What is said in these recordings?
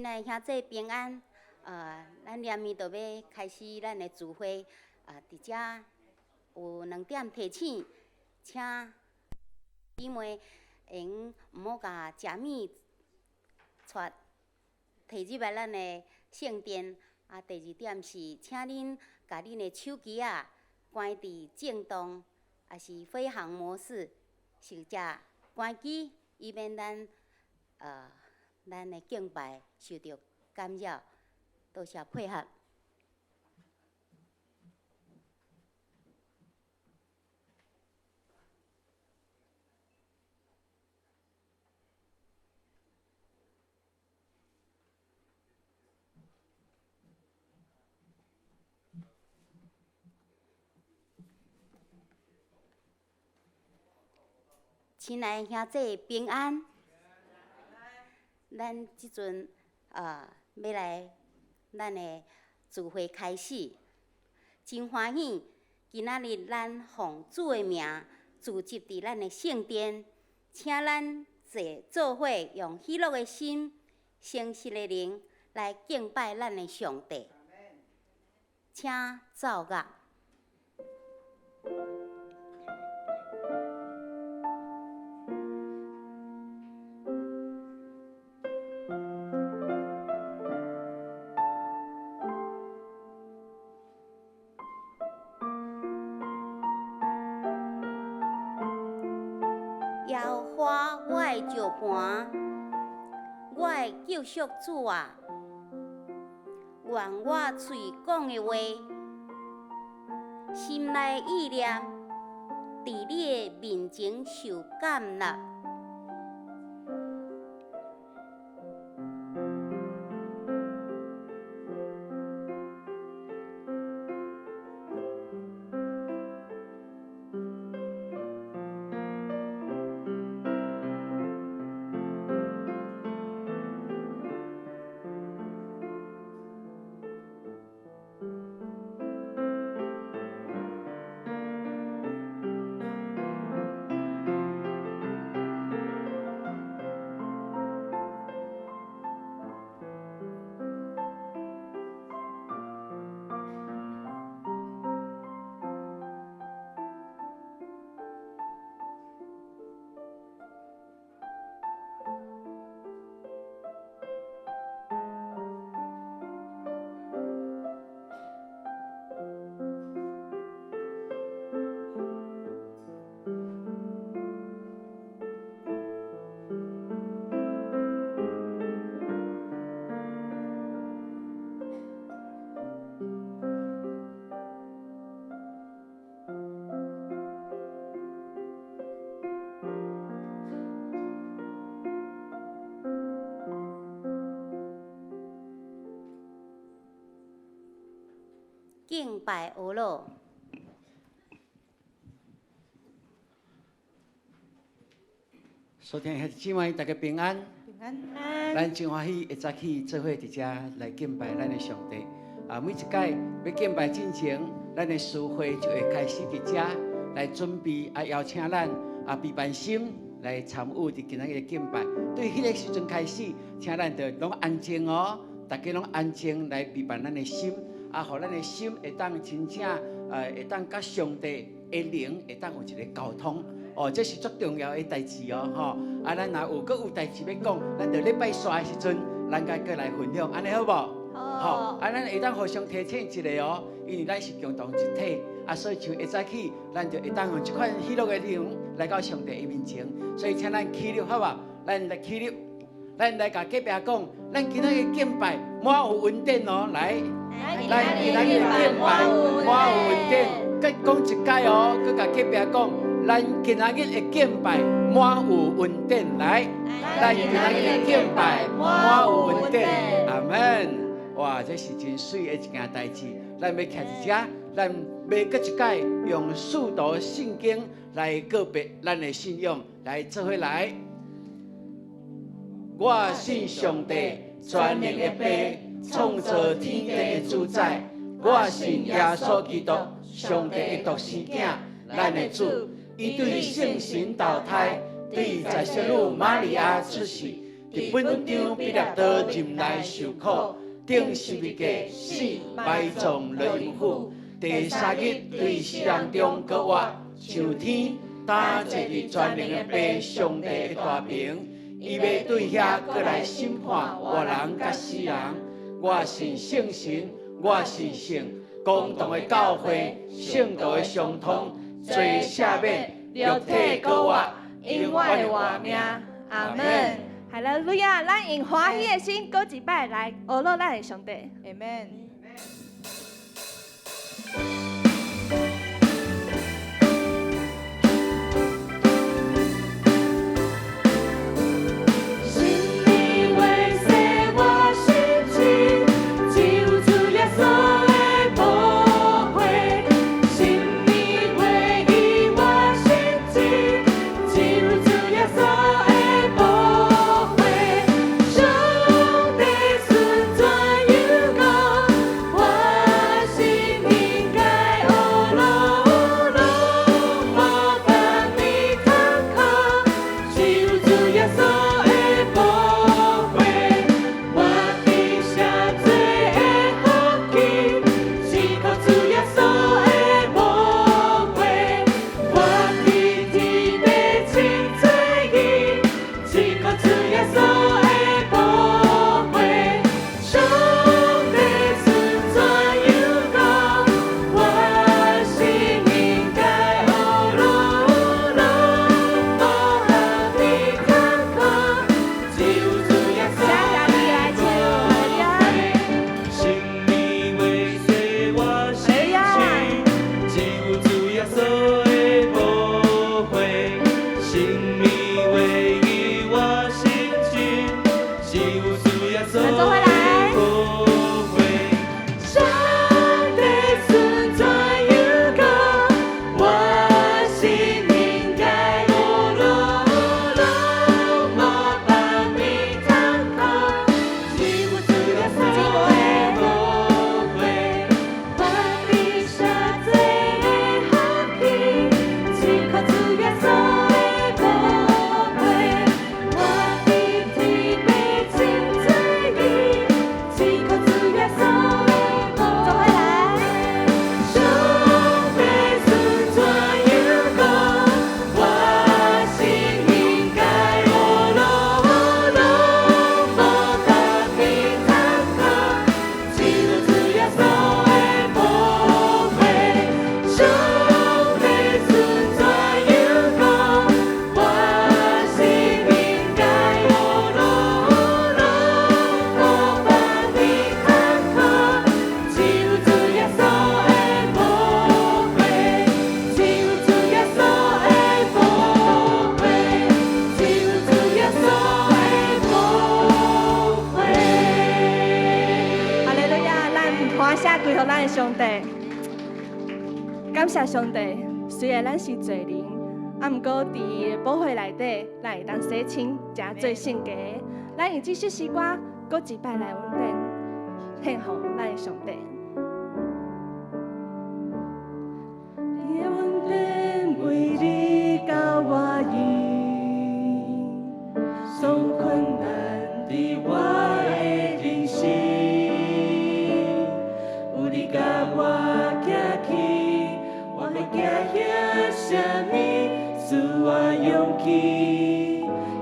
親愛兄弟平安，咱連暝就欲開始咱的聚會，佇遮有兩點提醒，請姊妹會用毋好共食物帶提入來咱的聖殿。啊，第二點是，請恁共恁的手機仔關佇震動，抑是飛行模式，或者關機，以免咱的敬拜受著干擾。多謝配合。親愛兄弟平安，咱這陣欲來咱的聚會開始，真歡喜，今仔日咱奉主的名聚集佇咱的聖殿，請咱坐做伙用喜樂的心、誠實的靈來敬拜咱的上帝。請奏樂。耶和華我的石磐，我的救贖主啊，願我喙講的話，心內意念，佇你的面前受接納。敬拜阿羅。所聽兄弟姊妹，大家平安。平安。咱真歡喜會早起做伙佇遮來敬拜咱的上帝。啊，每一擺欲敬拜進前，咱的司會就會開始佇遮來準備啊，邀請咱啊，備辦心來參與佇今仔日的敬拜。對彼个時陣開始，請咱就攏安靜哦，大家攏安靜來備辦咱的心。啊，予咱的心會當真正，會當佮上帝的靈會當有一个溝通，哦，這是足重要的代誌哦，吼。啊，咱若有閣有代誌欲講，咱就禮拜紲的時陣，咱該閣來分享，按呢好無？好。啊，咱會當互相提醒一下哦，因為咱是共同一體，啊，所以像會早起，咱就會當用這款喜樂的靈來到上帝的面前。所以，請咱起立好無？咱來起立。咱來共隔壁講，咱今仔日敬拜滿有恩典哦，來，咱今仔日敬拜滿有恩典，閣講一擺哦，閣共隔壁講，咱今仔日的敬拜滿有恩典，來，咱今仔日的敬拜滿有恩典，阿們。哇，這是真媠的一件代誌，咱欲徛佇遮，咱欲閣一擺用使徒信經來告別咱的信仰，來做伙來。我信上帝，全能的父，創造天地的主宰。我信耶穌基督，上帝的獨生囝，咱的主。伊對聖神投胎，對在聖女瑪利亞出世，佇本張彼拉多任內受苦，釘十字架死，埋葬落陰府，第三日對死人中閣活，上天，擔坐佇全能的父上帝的大爿，伊欲對遐閣來審判活人佮死人。我信聖神，我信聖公同的教會，聖徒的相通，罪赦免，肉體閣活，永遠的活命。阿門。哈利路亞！咱用歡喜的心，閣一擺來阿樂咱的上帝。阿門。上帝，感謝上帝。雖然咱是罪人，啊，毋過佇伊的寶血內底，咱會當洗清，成做聖潔。咱用這首詩歌，閣一擺來恩典，獻予咱的上帝。你的恩典為你佮我贏，所困難佇我的人生，有你佮我行去，我會驚嚇啥物？賜我勇氣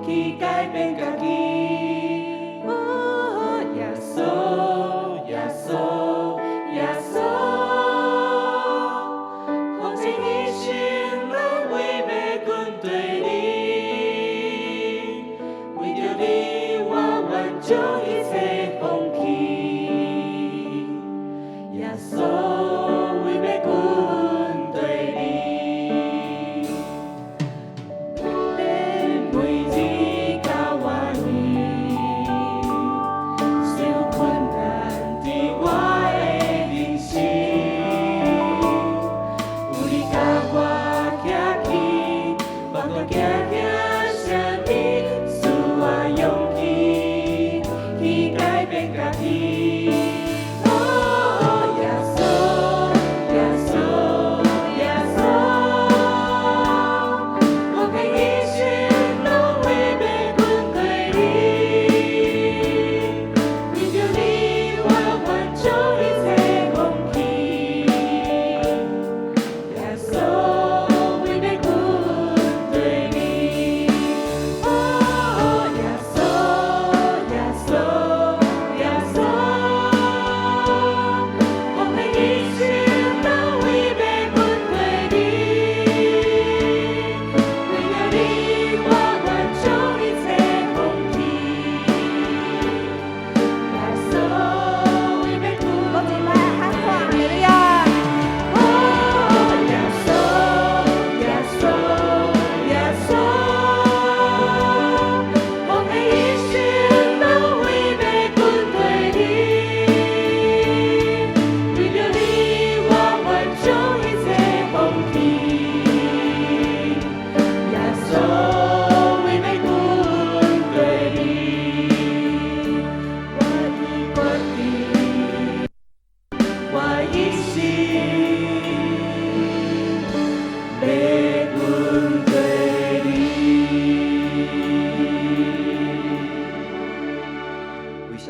去改變家己。哦，耶穌，耶穌，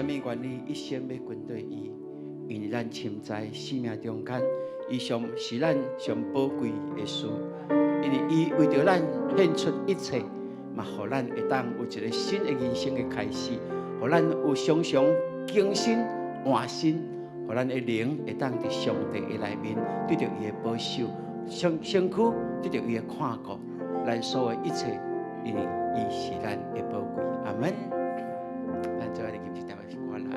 物願意一生欲跟隨伊？因為咱深知生命中間，伊上是咱上寶貴的事。因為伊為著咱獻出一切，嘛予咱會當有一個新的人生的開始，予咱有常常更新換新，予咱的靈會當佇上帝的內面得著伊的保守，身身軀得著伊的看顧，咱所有一切，因為伊是咱的寶貴。阿門。咱做伙來吟這首歌來。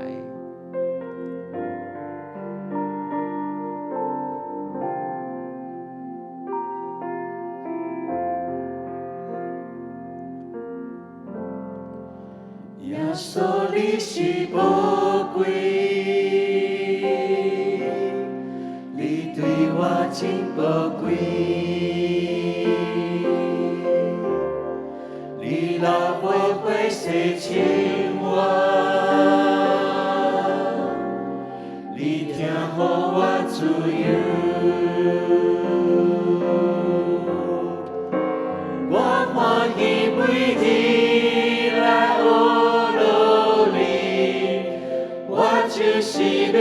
耶穌你是寶貴，你對我真寶貴，你流寶血洗清我，你疼予我自由，我歡喜每日來學落你，我就是欲榮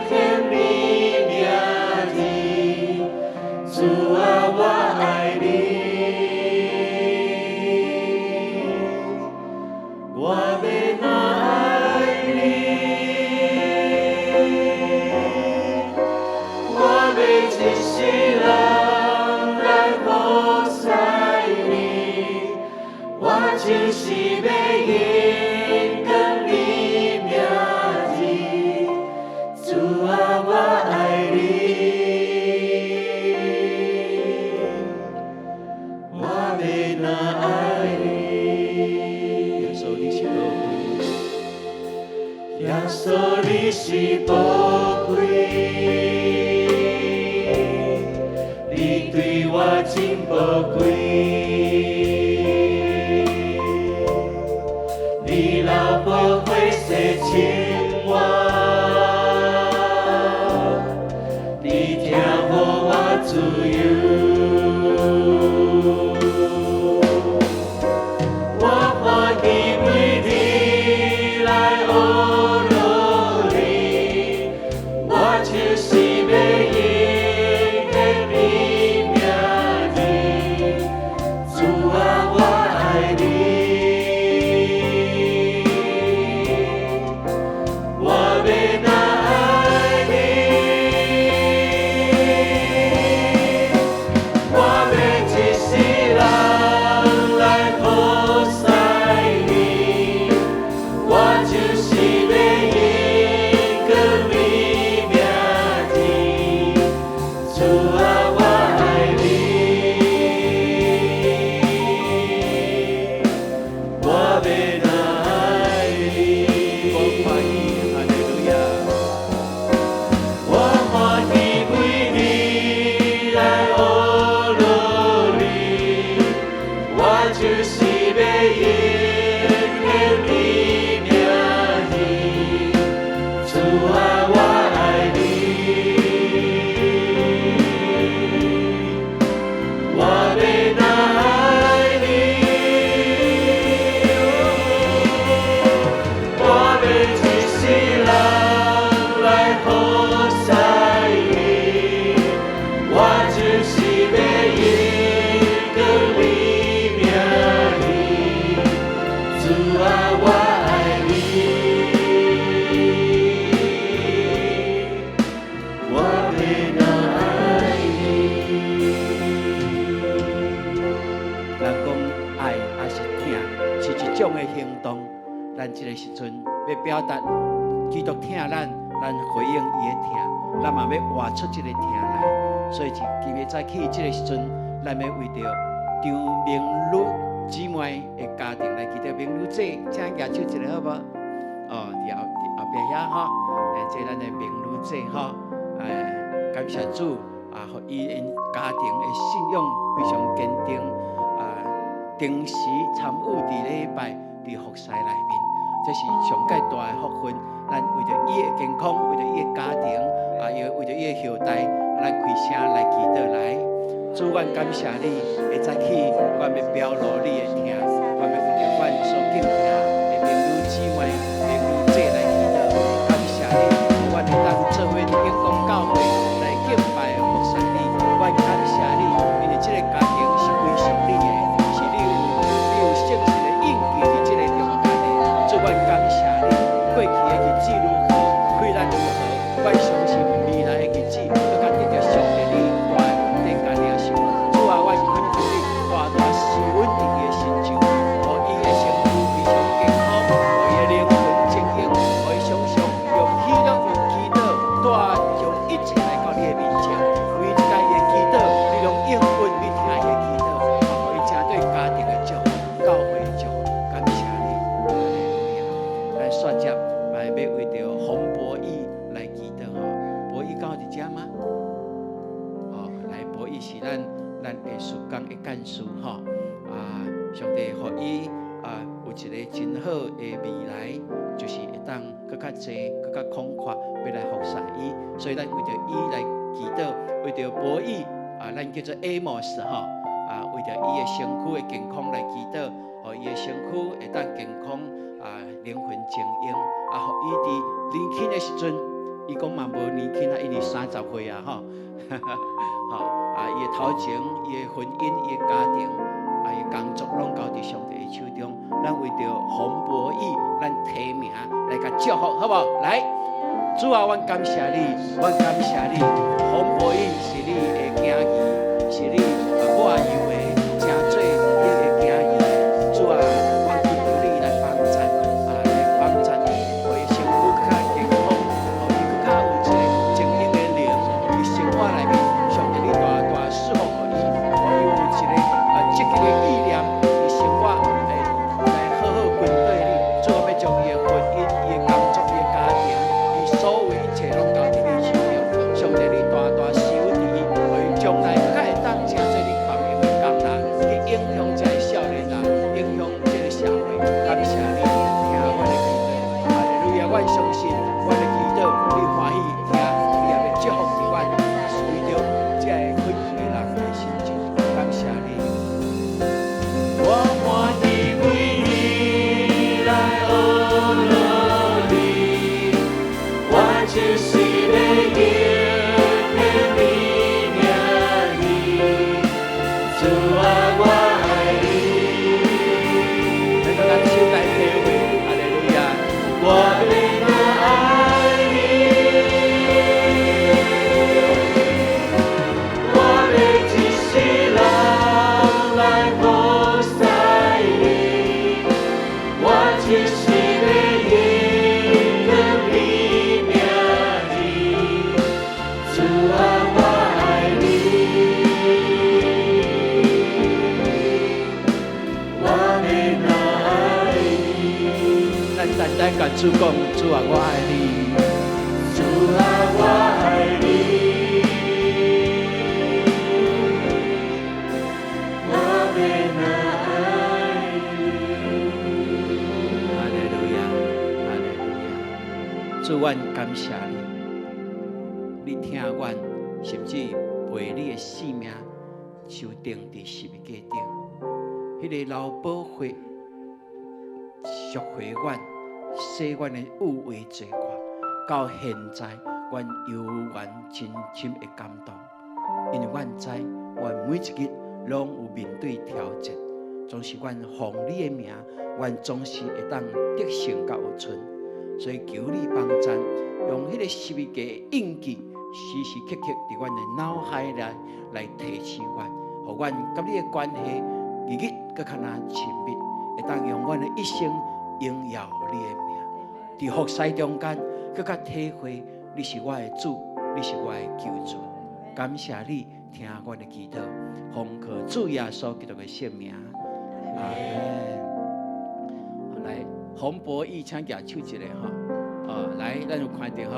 顯你名字，主啊，我愛你，我欲哪愛你，我欲一世人來服侍你，我就是欲榮光你名字，主啊，我愛你，我欲哪愛你。耶穌你是寶貴，耶穌你是寶貴，你對我真寶貴，你流寶血洗清我，你疼予我自由，我歡喜每日來學落你，我就是欲榮顯你名字，主啊，我愛你，我欲哪愛你，我欲一世人來服侍你，我就是欲榮光你名字，主啊，我愛你，我欲哪愛你。我歡喜，哈利路亞。我歡喜每日來學落你，我就是欲榮顯你名字，主啊，我愛你，我欲哪愛你，我欲一世人來服侍你，我就是欲榮光你名字，主啊，我愛你，我欲哪愛你。人講愛抑是疼，是一種的行動。咱這個時陣欲表達基督疼咱，咱回應伊的疼，咱嘛欲活出這個疼來。所以今日早起這個時陣，咱欲為著張明女姊妹的家庭來祈禱。明女姐，請舉手一下好無？哦，佇後佇後壁遐吼，這咱的明女姐吼，感謝主啊，予伊𪜶家庭的信仰非常堅定啊，定時參與佇禮拜佇服侍內面，這是上蓋大的福分。咱為著伊的健康，為著伊的家庭，啊，又為著伊的後代，咱開聲來祈禱來。主，阮感謝你，會早起，阮欲表露你的疼，阮欲為著阮所敬疼的明女姊妹、明較濟，閣較廣闊，欲來服侍伊。所以咱為著伊來祈禱，為著博義啊，咱叫做 Amos 吼啊，為著伊的身軀的健康來祈禱，予伊的身軀會當健康啊，靈魂精英啊，予伊佇年輕的時陣，伊講嘛無年輕啊，因為30歲啊吼，吼啊，伊的頭前，伊的婚姻，伊的家庭。啊！伊工作攏交佇上帝的手中，咱為著洪博義，咱提名來共祝福，好無？來，主啊，阮感謝你，阮感謝你，洪博義是你的囝兒，是你抹油的，成做你的囝兒。主啊，阮祈求你來幫贊，啊，來幫贊，予伊身軀較健康，予伊閣較有這个精英的靈，佇生活內面，上帝你大大賜福予伊，予伊有一个積極的意念，佇生活會來好好跟綴你，主啊，欲將伊的婚姻、伊的工作、伊的家庭、伊所有一切攏交佇你手中。上帝，你大大賜予伊，予伊將來閣較會當成做你別用的工人，去影響這个少年人，影響這个社會。感謝你，聽阮的祈禱，哈利路亞！阮相信，阮的祈禱你歡喜聽，你也欲祝福佇阮，為著這个懇求的人的心情，感謝你。我歡喜為你來學努力，我就是欲敬虔你名字，主啊，我愛你。咱閣較手來體會，哈利路亞！我欲哪愛你，我欲一世人來服侍你，我就是欲敬虔你名字，主啊，我愛你，我欲哪愛你。咱單單共主講，主啊，我愛你。主啊，我愛你，我欲哪愛你。哈利路亞，哈利路亞！主，阮感謝你，你疼阮，甚至為你的性命受釘佇十字架頂。彼个流寶血贖回阮，洗阮的污穢罪過。到現在，阮猶原真深的感動，因為阮知，阮每一日攏有面對挑戰，總是阮奉你的名，阮總是會當得勝佮有存。所以求你幫贊，用彼个十字架的印記，時時刻刻佇阮的腦海內來提醒阮，予阮佮你的關係日日閣較若親密，會當用阮的一生榮耀你的名。佇服侍中間，閣較體會你是我的主，你是我的救主。感謝你聽阮的祈禱，奉靠主耶穌基督的聖名，阿們。來，洪博義，請舉手一下吼。哦，來，咱有看著吼，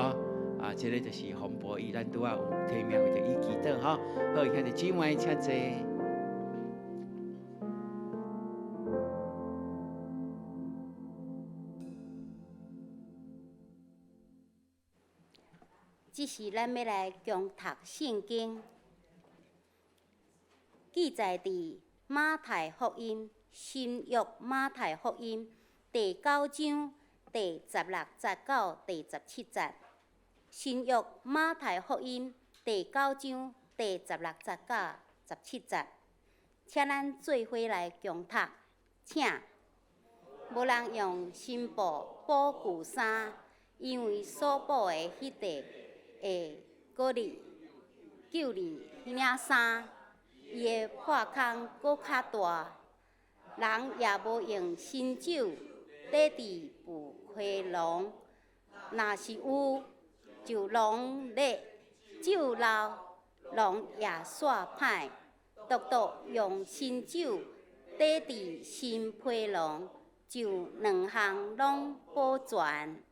啊，這个就是洪博義，咱拄仔有提名為著伊祈禱吼。好，兄弟姊妹，請坐。這是咱欲來共讀聖經，記載佇馬太福音新約馬太福音第九章第十六節到第十七節。新約馬太福音第九章第十六節到十七節，請咱做伙來共讀，請。無人用新布補舊衫，因為所補的彼塊會閣咧舊年彼領衫，伊會破空閣較大。人也無用新酒綴治舊皮囊，若是有，就囊裂，酒漏，囊也煞歹。獨獨用新酒綴治新皮囊，就兩項攏保全。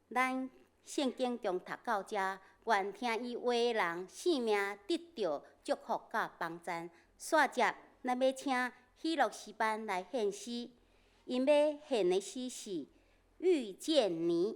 咱聖經中讀到遮，願聽伊話的人性命得著祝福佮幫贊。煞接，咱欲請喜樂詩班來獻詩，𪜶欲獻的詩是《遇見你》。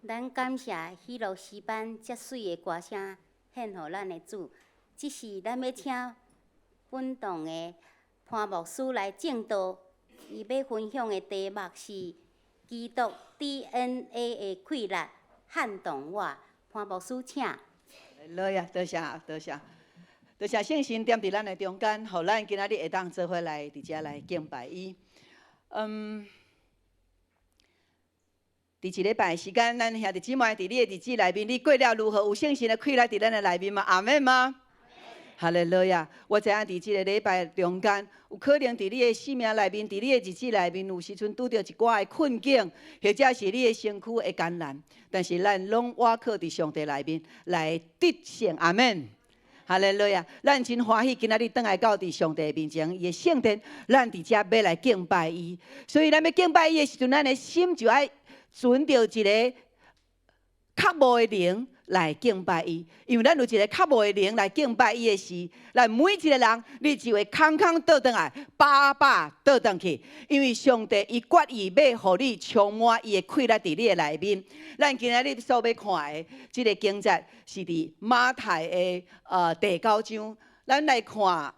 咱感謝喜樂詩班遮媠的歌聲獻予咱的主。這時咱欲請本堂的潘牧師來證道，伊欲分享的題目是基督 DNA 的氣力撼動我。潘牧師請。來啊，多謝多謝，多謝聖神踮佇咱的中間，予咱今仔日會當做伙來佇遮來敬拜伊。佇一禮拜時間，咱兄弟姊妹佇你的日子內面，你過了如何？有聖神的氣力佇咱的內面嗎？阿們嗎？哈利路亞！我知影佇這个禮拜中間，有可能佇你的生命內面，佇你的日子內面，有時陣拄著一寡的困境，或者是你的身軀的艱難。但是咱攏倚靠佇上帝內面來得勝。阿們。哈利路亞！咱真歡喜，今仔日轉來到佇上帝面前，伊的聖殿，咱佇遮欲來敬拜伊。所以咱欲敬拜伊的時陣，咱的心就愛存著一个渴慕的靈來敬拜伊，因為咱有一个渴慕的靈來敬拜伊的時，咱每一个人，你就會空空倒轉來，飽飽倒轉去。因為上帝伊決意欲予你充滿伊的氣力佇你的內面。咱今仔日所欲看的這个經節是佇馬太的第九章，咱來看。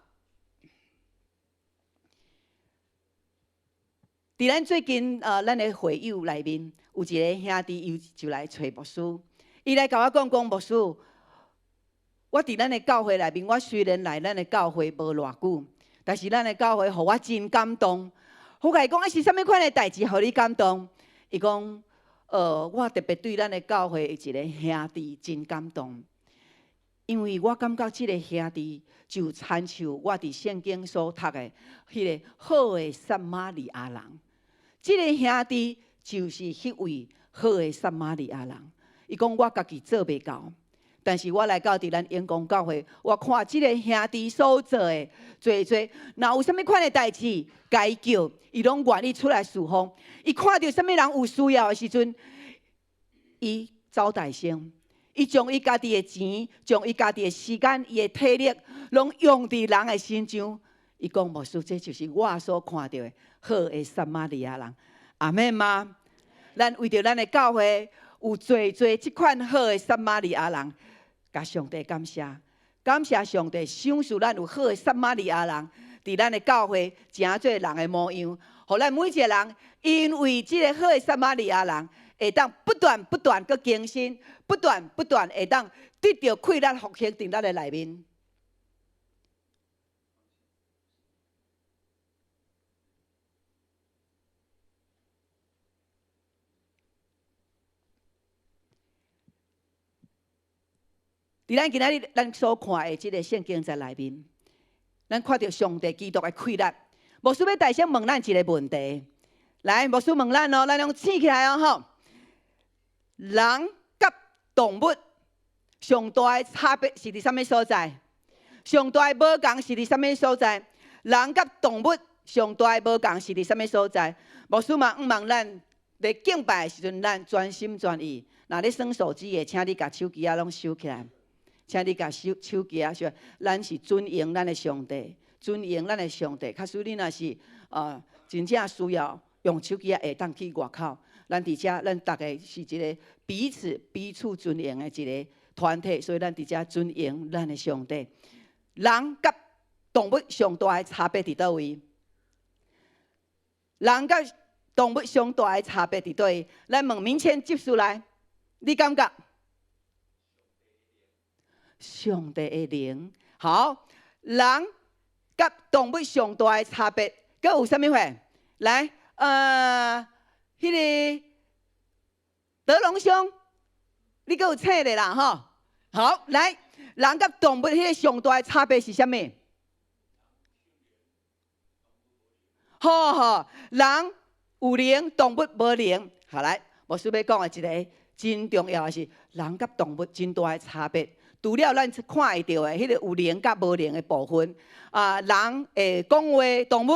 佇咱最近咱的會友內面，有一个兄弟，伊就來揣牧師。伊來共我講講，牧師，我佇咱的教會內面，我雖然來咱的教會無偌久，但是咱的教會予我真感動。我共伊講，啊是啥物款的代誌予你感動？伊講，我特別對咱的教會一个兄弟真感動，因為我感覺這个兄弟就親像我佇聖經所讀的彼个好的撒瑪利亞人。這个兄弟就是彼位好的撒瑪利亞人。伊講我家己做袂到，但是我來到佇咱永光教會，我看這个兄弟所做的，濟濟，若有啥物款的代誌，共伊叫，伊攏願意出來侍奉。伊看著啥物人有需要的時陣，伊走大先，伊將伊家己的錢，將伊家己的時間、伊的體力，攏用佇人的身上。伊講牧師，這就是我所看著的好的撒瑪利亞人。阿們嗎？咱為著咱的教會有濟濟這款好的撒瑪利亞人，共上帝感謝，感謝上帝賞賜咱有好的撒瑪利亞人，佇咱的教會成做人的模樣，予咱每一个人因為這个好的撒瑪利亞人，會當不斷不斷閣更新，不斷不斷會當得著氣力復興佇咱的內面。佇咱今仔日咱所看的這个聖經節內面，咱看著上帝基督的氣力。牧師欲大聲問咱一个問題，來，牧師問咱哦，咱攏醒起來哦吼。人佮動物上大的差別是佇啥物所在？上大的無仝是佇啥物所在？人佮動物上大的無仝是佇啥物所在？牧師嘛，向望咱佇敬拜的時陣，咱專心專意。若咧耍手機的，請你共手機仔攏收起來。請你共手手機仔收。咱是尊榮咱的上帝，尊榮咱的上帝。假使你若是真正需要用手機仔，會當去外口。咱佇遮，咱逐个是一个彼此彼此尊榮的一个團體，所以咱佇遮尊榮咱的上帝。人佮動物上大的差別佇佗位？人佮動物上大的差別佇佗位？咱問明謙執事來，你感覺？上帝的靈，好，人佮動物上大的差別，閣有啥物貨？來，彼个德龍兄，你閣有醒咧啦吼？好，來，人佮動物彼个上大的差別是啥物？好好，人有靈，動物無靈。好來，牧師欲講的一个真重要的是，人佮動物真大的差別。除了咱看會著的彼个有靈佮無靈的部分，啊，人會講話，動物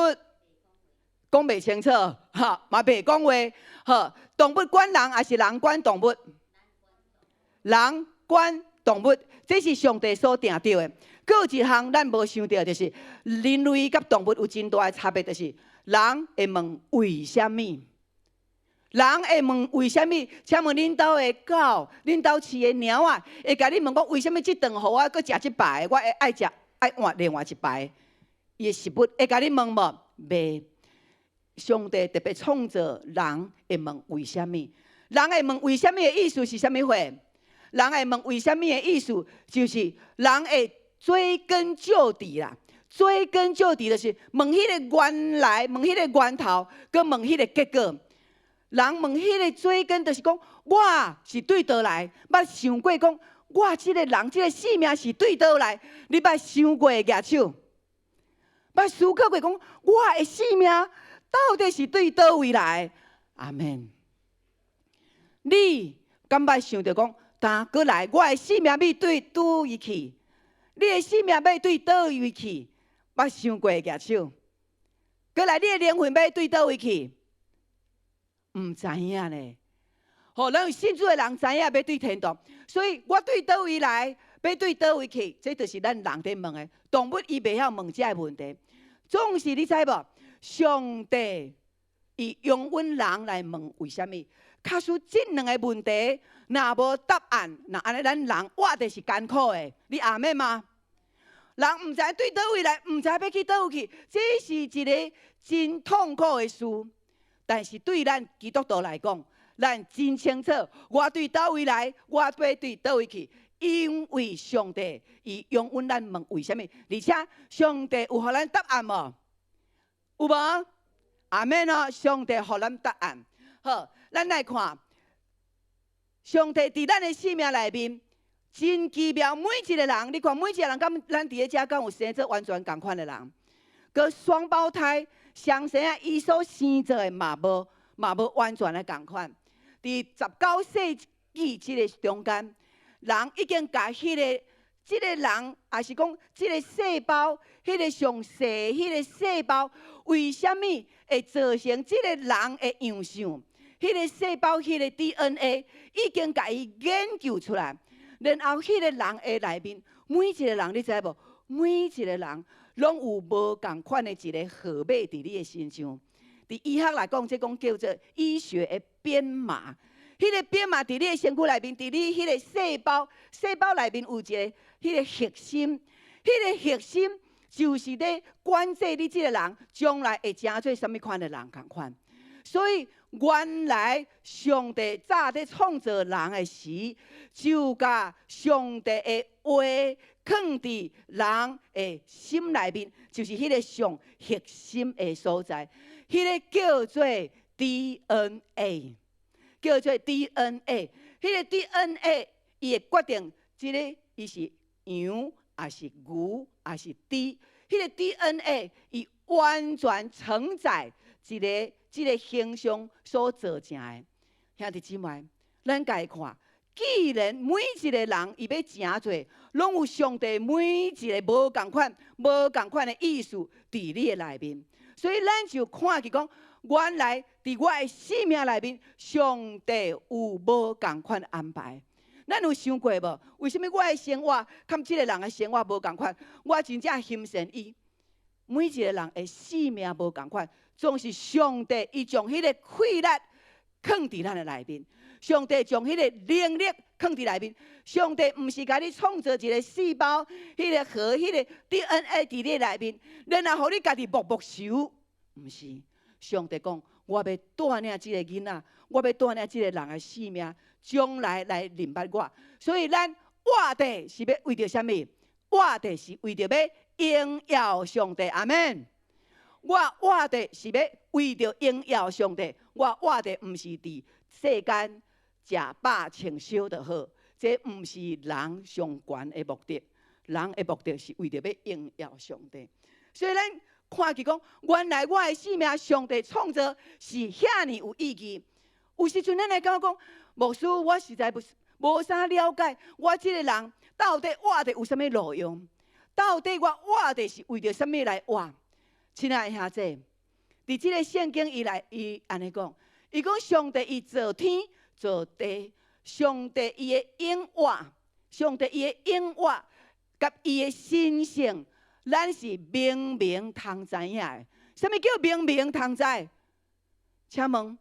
講袂清楚，哈，嘛袂講話。好，動物管人，抑是人管動物？人管動物，這是上帝所定著的。閣有一項咱無想著，就是人類佮動物有真大的差別，就是人會問為啥物，人會問為啥物？請問恁兜的狗、恁兜飼的貓仔，會共你問講為啥物這頓予我閣食這擺？我會愛食愛換另外一擺。伊的食物會共你問無？袂。上帝特別創造人會問為啥物？人會問為啥物的意思是啥物貨？人會問為啥物的意思，就是人會追根究底啦。追根究底就是問彼個原來，問彼個源頭，閣問彼個結果。人問彼個追根，就是講我是對佗來？捌想過講我這個人，這個生命是對佗來？你捌想過舉手？捌思考過講我的生命到底是對佗位來？阿門。你敢捌想著講，當閣來我的生命欲對佗位去？你的生命欲對佗位去？捌想過舉手？閣來你的靈魂欲對佗位去？毋知影咧，吼，咱有信主的人知影欲對天堂，所以我對佗位來，欲對佗位去，這就是咱人佇問的。動物伊袂曉問這个問題，總是你知無？上帝伊容允人來問為啥物？假使這兩个問題若無答案，若按呢咱人活著是艱苦的，你阿們嗎？人毋知對佗位來，毋知欲去佗位去，這是一个真痛苦的事。但是對咱基督徒來講，咱真清楚，我對佗位來，我欲對佗位去，因為上帝伊容允咱問為啥物，而且上帝有予咱答案無？有無？阿們哦，上帝予咱答案。好，咱來看，上帝佇咱的生命內面真奇妙，每一个人，你看每一个人，敢咱佇咧遮敢有生做完全仝款的人？閣雙胞胎。雙生仔，伊所生做的嘛無嘛無完全的仝款。佇19世紀這个中間，人已經共彼个這个人，抑是講這个細胞，彼个上細彼个細胞，為啥物會造成這个人的樣相？彼个細胞，彼个 DNA 已經共伊研究出來，然後彼个人的內面，每一个人你知無？每一个人攏有無仝款的一个號碼佇你的身上。佇醫學來講，這講叫做醫學的編碼。彼个編碼佇你的身軀內面，佇你彼個細胞，細胞內面有一个彼个核心，彼个核心就是咧管制你這个人將來會成做啥物款的人仝款。所以原來上帝早佇創造人的時，就共上帝的話囥佇人的心內面，就是彼个上核心的所在，彼个叫做 DNA，叫做 DNA。彼个 DNA 伊會決定這个伊是羊，抑是牛，抑是豬。彼个 DNA 伊完全承載一个這个形象所造成的。兄弟姊妹，咱共伊看，既然每一个人伊欲成做，攏有上帝每一个無仝款、無仝款的意思佇你的內面，所以咱就看見講，原來佇我的生命內面，上帝有無仝款的安排。咱有想過無？為啥物我的生活佮這个人的生活無仝款？我真正欣羨伊。每一个人的生命無仝款，總是上帝伊將彼个氣力囥佇咱的內面。上帝將彼個能力囥佇內面。上帝毋是共你創造一个細胞，彼个核、彼个 DNA 佇你內面，然後予你家己默默受。毋是，上帝講，我欲帶領這个囡仔，我欲帶領這个人的生命，將來來認捌我。所以咱活著是欲為著啥物？活著是為著欲榮耀上帝。阿們。我活著是欲為著榮耀上帝。我活著毋是佇世間食飽穿燒就好，這毋是人上懸的目的。人的目的是為著欲榮耀上帝。所以咱看見講，原來我的生命上帝創造是遐爾有意義。有時陣咱來感覺講，牧師，我實在不是無啥了解，我這个人到底活著有啥物路用？到底我活著是為著啥物來活？親愛的兄弟，佇這个聖經伊來伊按呢講，伊講上帝伊造天造地，上帝伊的永活，上帝伊的永活佮伊的神性，咱是明明通知影的。啥物叫明明通知？請問，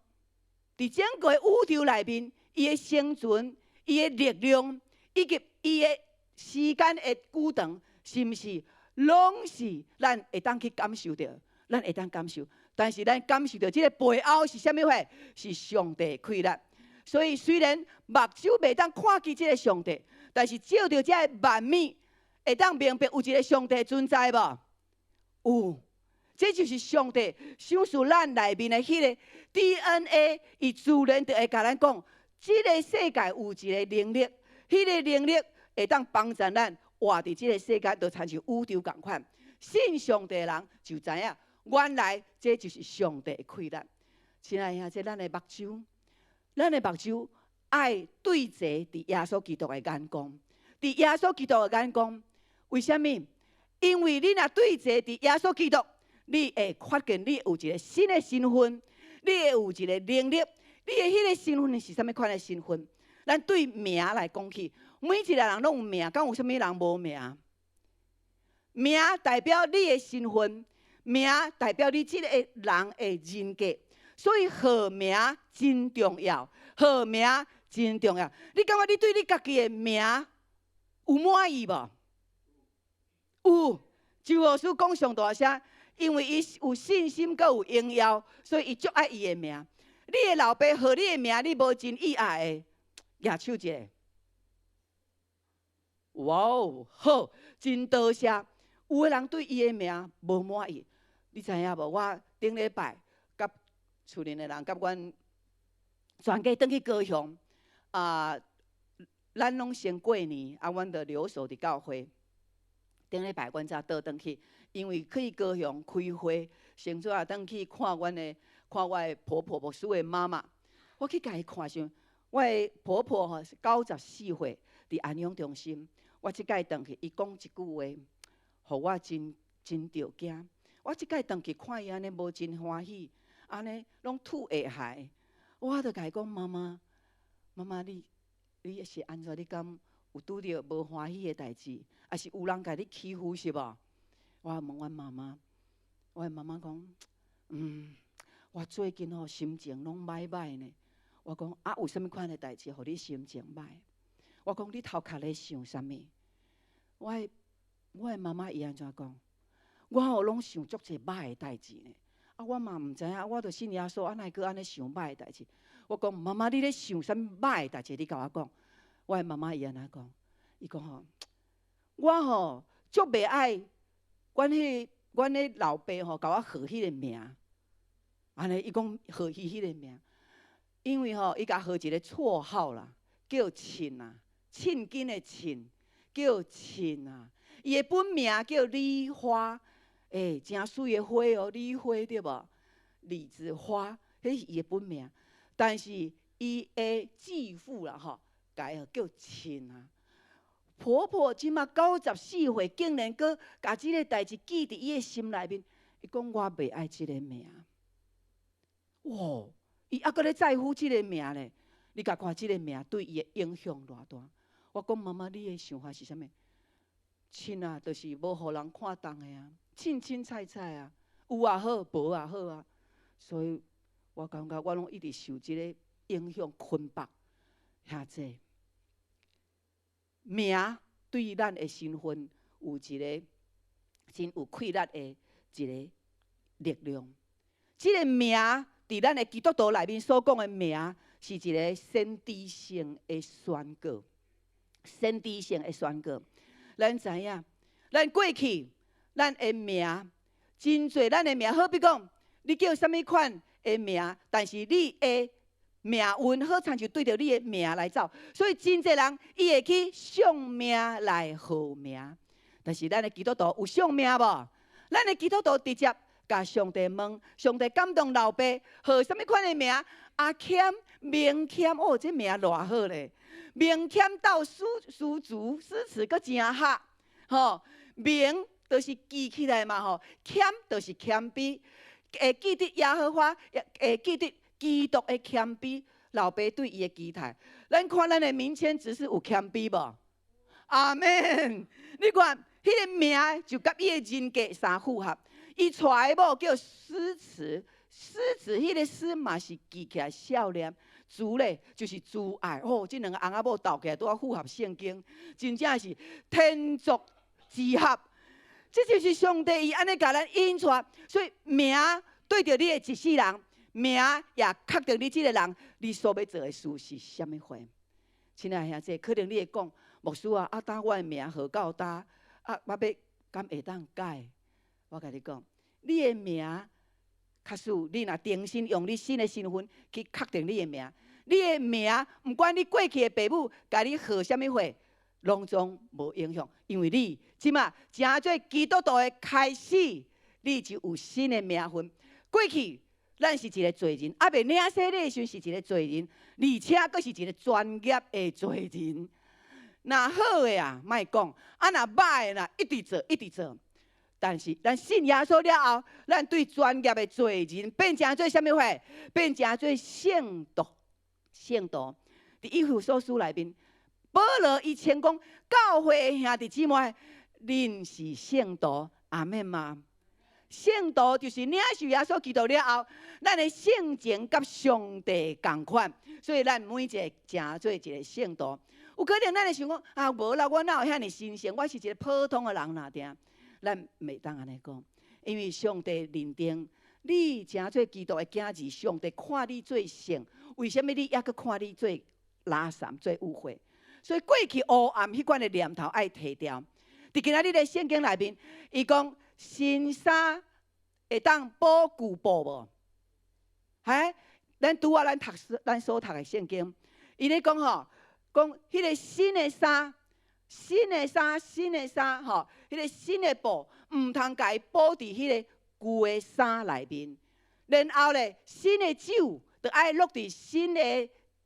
佇整個宇宙內面，伊的生存、伊的力量，以及伊的時間的久長，是毋是攏是咱會當去感受著？咱會當感受，但是咱感受著這个背後是啥物貨？是上帝的氣力。所以雖然目睭袂當看見這个上帝，但是照著這个萬物，會當明白有一个上帝存在無？有，這就是上帝賞賜咱內面的彼个 DNA，伊自然就會共咱講，這个世界有一个能力，彼个能力會當幫助咱活佇這个世界，就親像宇宙仝款。信上帝的人就知影，原來這就是上帝的氣力。親愛兄弟，咱的目睭，咱的目睭愛對齊佇耶穌基督的眼光，佇耶穌基督的眼光。為啥物？因為你若對齊佇耶穌基督，你會發現你有一个新的身份，你會有一个能力。你的彼个身份是啥物款的身份？咱對名來講起，每一个人攏有名，敢有啥物人無名？名代表你的身份，名代表你這个人的人格，所以號名真重要，號名真重要。你感覺你對你家己的名有滿意無？有。周老師講上大聲，因為伊有信心，閣有榮耀，所以伊足愛伊的名。你的老爸號你的名，你無真意愛的，舉手一下。哇哦，好，真多謝。有的人對伊的名無滿意，你知影無？我頂禮拜佮厝裡的人佮阮全家轉去高雄，啊，咱攏先過年，啊，阮就留守佇教會。頂禮拜阮才倒轉去，因為去高雄開會，先做啊轉去看阮的，看我的婆婆牧師的媽媽。我去共伊看時，我的婆婆吼94歲，佇安養中心。我這擺轉去，伊講一句話，予我真真著驚。我這擺轉去看伊按呢無真歡喜，按呢攏吐下海。我就共伊講：媽媽，媽媽，你是按怎？你敢有拄著無歡喜的代誌？抑是有人共你欺負是無？我問阮媽媽，我的媽媽講：嗯，我最近吼心情攏歹歹呢。我講啊，有啥物款的代誌，予你心情歹？我講你頭殼咧想啥物？我的媽媽伊按怎講？我吼攏想足濟歹的代誌呢。啊，我嘛毋知影，我著信耶穌，啊，哪會閣按呢想歹的代誌？我講媽媽，你咧想啥物歹的代誌？你共我講。我的媽媽伊按怎講？伊講吼，我吼足袂愛，阮彼老爸吼共我號彼个名，按呢伊講號伊彼个名，因為吼伊共號一个綽號啦，叫沁啊，凊筋的沁，叫沁啊。伊的本名叫李花，欸，誠媠的花哦，李花對無？李子花，彼是伊的本名。但是伊的繼父啦吼，共伊叫沁啊。婆婆這馬94歲，竟然閣共這个代誌記佇伊的心內面。伊講我袂愛這个名。哇！伊猶閣咧在乎這个名咧。你共看這个名對伊的影響偌大。我講媽媽，你的想法是啥物？凊啊，就是無予人看重的啊，凊凊彩彩啊，有也好，無也好啊。所以我感覺我攏一直受這个影響捆綁，遐濟。名對咱的身份有一个真有氣力的一个力量。這个名佇咱的基督徒內面所講的名，是一个先知性的宣告，先知性的宣告。咱知影，咱過去咱的名真濟，咱的名好比講，你叫啥物款的名，但是你的命運好親像對著你的名來走，所以真濟人伊會去相命來號名。但是咱的基督徒有相命無？咱的基督徒直接共上帝問，上帝感動老爸號啥物款的名？阿謙、明謙，哦，這名偌好咧！明謙鬥詩詩詞詩詞閣誠合，吼，明就是記起來嘛，吼，謙就是謙卑，會記得耶和華，會記得基督的謙卑，老爸對伊的期待。咱看咱的明謙執事有謙卑無？阿們。你看，彼个名就佮伊的人格相符合。伊娶的某叫詩詞，獅子彼个獅嘛是記起來笑臉，慈咧就是慈愛。哦，這兩个翁仔某鬥起來拄仔符合聖經，真正是天作之合。這就是上帝伊按呢共咱引出，所以名對著你的一世人，名也確定你這个人，你所欲做的事是啥物貨。親愛兄弟，可能你會講，牧師啊，啊，當我的名號到今，啊，我欲敢會當改？我共你講，你的名，假使你若重新用你新的身份去確定你的名，你的名，毋管你過去的爸母共你號啥物貨，攏總無影響，因為你這馬成做基督徒的開始，你就有新的名分。過去咱是一个罪人，猶未領洗禮的時陣是一个罪人，而且閣是一个專業的罪人。若好的啊，莫講；啊，若歹的，若一直做，一直做。但是咱信耶穌了後，咱對專業的罪人變成做啥物貨？變成做聖徒。聖徒佇以弗所書內面，保羅伊稱講教會的兄弟姊妹，恁是聖徒，阿們嗎？聖徒就是領受耶穌基督了後，咱的性情佮上帝仝款，所以咱每一个成做一个聖徒。有可能咱會想講啊，無啦，我哪有遐爾神聖？我是一个普通的人爾定。咱袂當按呢講，因為上帝認定你成做基督的囝兒，上帝看你做聖，為啥物你猶閣看你做垃圾、做污穢？所以過去黑暗彼款的念頭愛提掉。佇今仔日的聖經內面，伊講新衫會當補舊布無？嘿，咱拄仔咱讀咱所讀的聖經，伊咧講吼，講彼个新的衫。新的衫，新的衫，吼，彼个新的布，毋通共伊補佇彼个舊的衫內面。然後咧，新的酒著愛落佇新的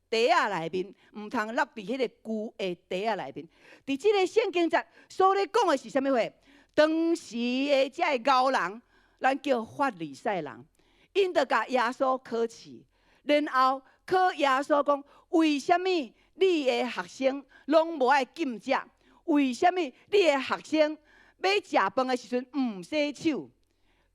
袋仔內面，毋通落佇彼个舊的袋仔內面。佇這个聖經節所咧講的是啥物貨？當時的這个賢人，咱叫法利賽人，𪜶著共耶穌考試，然後考耶穌講：為啥物你的學生攏無愛禁食？為啥物你的學生欲食飯的時陣毋洗手？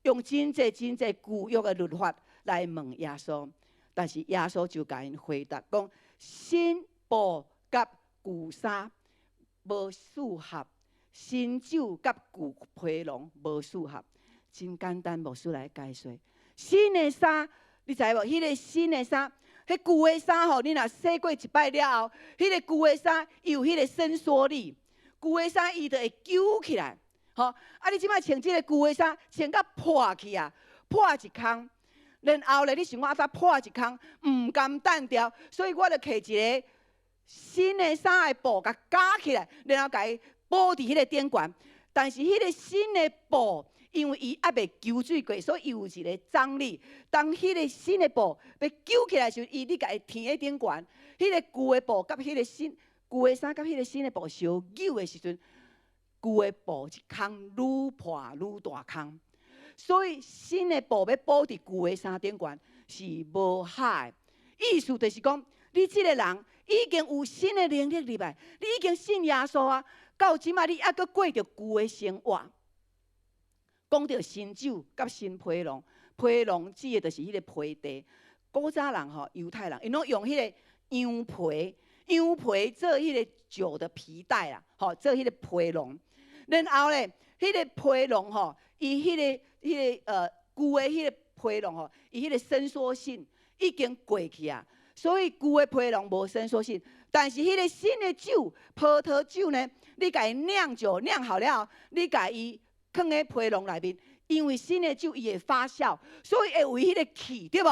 用真濟真濟舊約的律法來問耶穌，但是耶穌就共𪜶回答講：新布佮舊衫無適合，新酒佮舊皮囊無適合。真簡單，牧師來解說。新的衫，你知無？彼个新的衫，彼舊的衫吼，你若洗過一擺了後，彼个舊的衫伊有彼个伸縮力，舊的衫伊就會揪起來，吼。啊，你這擺穿這个舊的衫，穿甲破去啊，破一空，然後咧，你想講啊，煞破一空，毋甘單調，所以我就摕一个新的衫的布，共加起來，然後共伊補佇彼个頂懸。但是彼个新的布，因為伊猶未搝水過，所以伊有一个張力。當彼个新的布欲揪起來時，伊你共伊添佇頂懸，彼个舊的布佮彼个新舊的衫佮彼个新的布相扭的時陣，舊的布一空愈破愈大空。所以新的布欲補佇舊的衫頂懸是無合的。意思就是講，你這个人已經有新的能力入來，你已經信耶穌啊，到這馬你猶閣過著舊的生活。講著新酒佮新皮囊，皮囊指的就是彼个皮袋。古早人吼，猶太人，𪜶攏用彼个羊皮，羊皮做彼个酒的皮袋啦，吼，做彼个皮囊。然後咧，彼个皮囊吼，伊彼个舊的彼个皮囊吼，伊彼个伸縮性已經過去啊，所以舊的皮囊無伸縮性。但是彼个新的酒，葡萄酒呢，你共伊釀酒釀好了後，你共伊囥佇皮囊內面，因為新的酒伊會發酵，所以會有彼个氣，對無？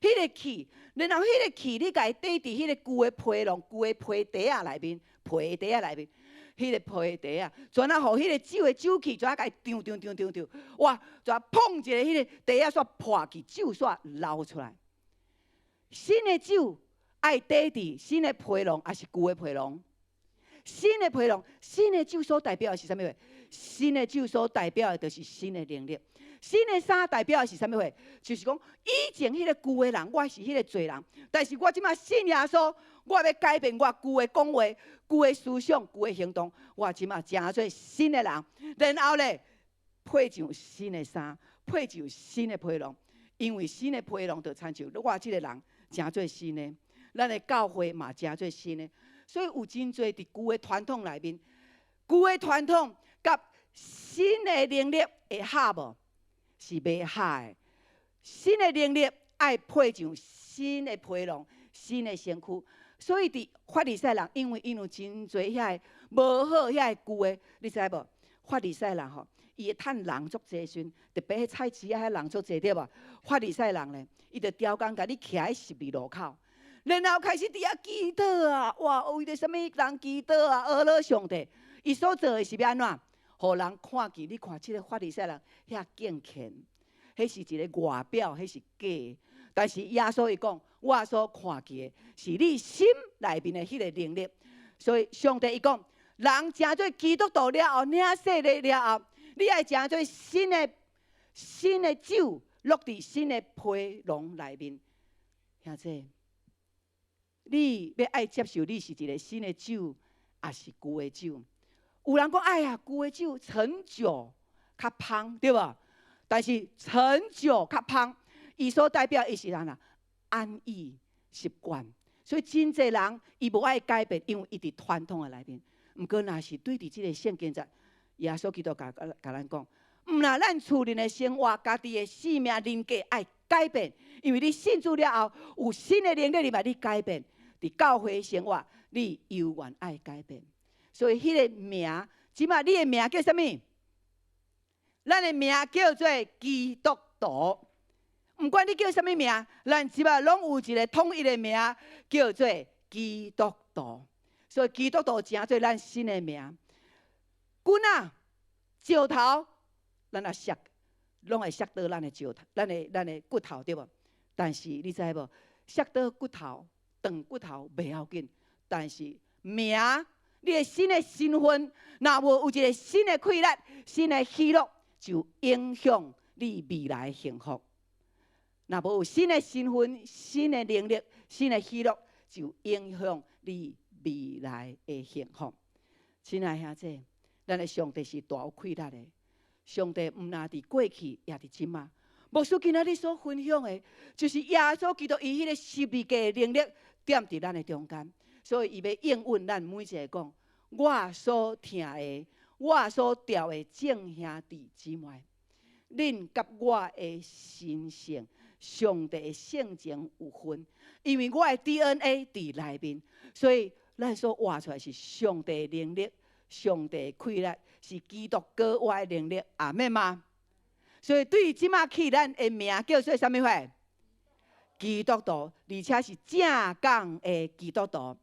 彼个氣，然後彼个氣你共伊綴佇彼个舊的皮囊、舊的皮袋仔內面，皮袋仔內面，彼个皮袋仔，怎啊予彼个酒的酒氣，怎啊共伊張張張張張，哇！怎砰一下，彼个袋仔煞破去，酒煞流出來。新的酒愛綴佇新的皮囊，抑是舊的皮囊？新的皮囊，新的酒所代表的是啥物貨？新的酒所代表的就是新的能力。新的衫代表的是啥物貨？就是講以前彼个舊的人，我是彼个罪人，但是我這馬信耶穌，我欲改變我舊的講話、舊的思想、舊的行動，我這馬成做新的人，然後咧配上新的衫，配上新的皮囊，因為新的皮囊就親像我這個人成做新的，咱的教會嘛成做新的，所以有真濟佇舊的傳統內面，舊的傳統佮新的能力會合無？是袂合的。新的能力愛配上新的皮囊、新的身軀，所以佇法利賽人，因為𪜶有真濟遐个無好、遐个舊的，你知無？法利賽人吼，伊會趁人足濟時陣，特別彼菜市仔遐人足濟對無？法利賽人咧，伊就刁工共你徛佇十字路口，然後開始佇遐祈禱啊！哇，為著啥物人祈禱啊？阿羅上帝，伊所做的是欲按怎？予人看見，你看這个法利賽人遐敬虔，彼是一个外表，彼是假的。但是耶穌伊講，我所看見的是你心內面的彼个能力。所以上帝伊講，人成做基督徒了後，領洗禮了後，你愛成做新的酒，落佇新的皮囊內面。兄弟，你欲愛接受你是一个新的酒，抑是舊的酒？有人講，哎呀，舊的酒陳酒較芳，對無？但是陳酒較芳，伊所代表的是啥啦？安逸習慣。所以真濟人伊無愛改變，因為伊佇傳統的內面。毋過，若是對佇這个聖經節，耶穌基督共咱講，毋但咱厝內的生活、家己的性命、人格愛改變，因為你信主了後，有新的能力入來，你改變。佇教會生活，你猶原愛改變。所以，彼个名，這馬你的名叫啥物？咱的名叫做基督徒。毋管你叫啥物名，咱這馬攏有一个統一的名，叫做基督徒。所以基督徒成做咱新的名。棍仔、石頭，咱若摔，攏會摔倒咱的石頭，咱的骨頭對無？但是你知無？摔倒骨頭、斷骨頭袂要緊，但是名，你的新的身份，若無有一个新的快樂、新的喜樂，就影響你未來的幸福。若無有新的身份、新的能力、新的喜樂，就影響你未來的幸福。親愛兄弟，咱的上帝是大有氣力的。上帝毋但佇過去，也佇這馬。牧師今仔日所分享的，就是耶穌基督伊彼个十字架的能力，踮佇咱的中間。所以伊欲應允咱每一个講，我所疼的，我所召的眾兄弟姊妹，恁佮我的神聖，上帝的性情有份，因為我的 DNA 佇內面，所以咱所活出來是上帝的能力、上帝的氣力，是基督閣活的能力，阿們嗎？所以對這馬起，咱的名叫做啥物貨？基督徒，而且是正港的基督徒，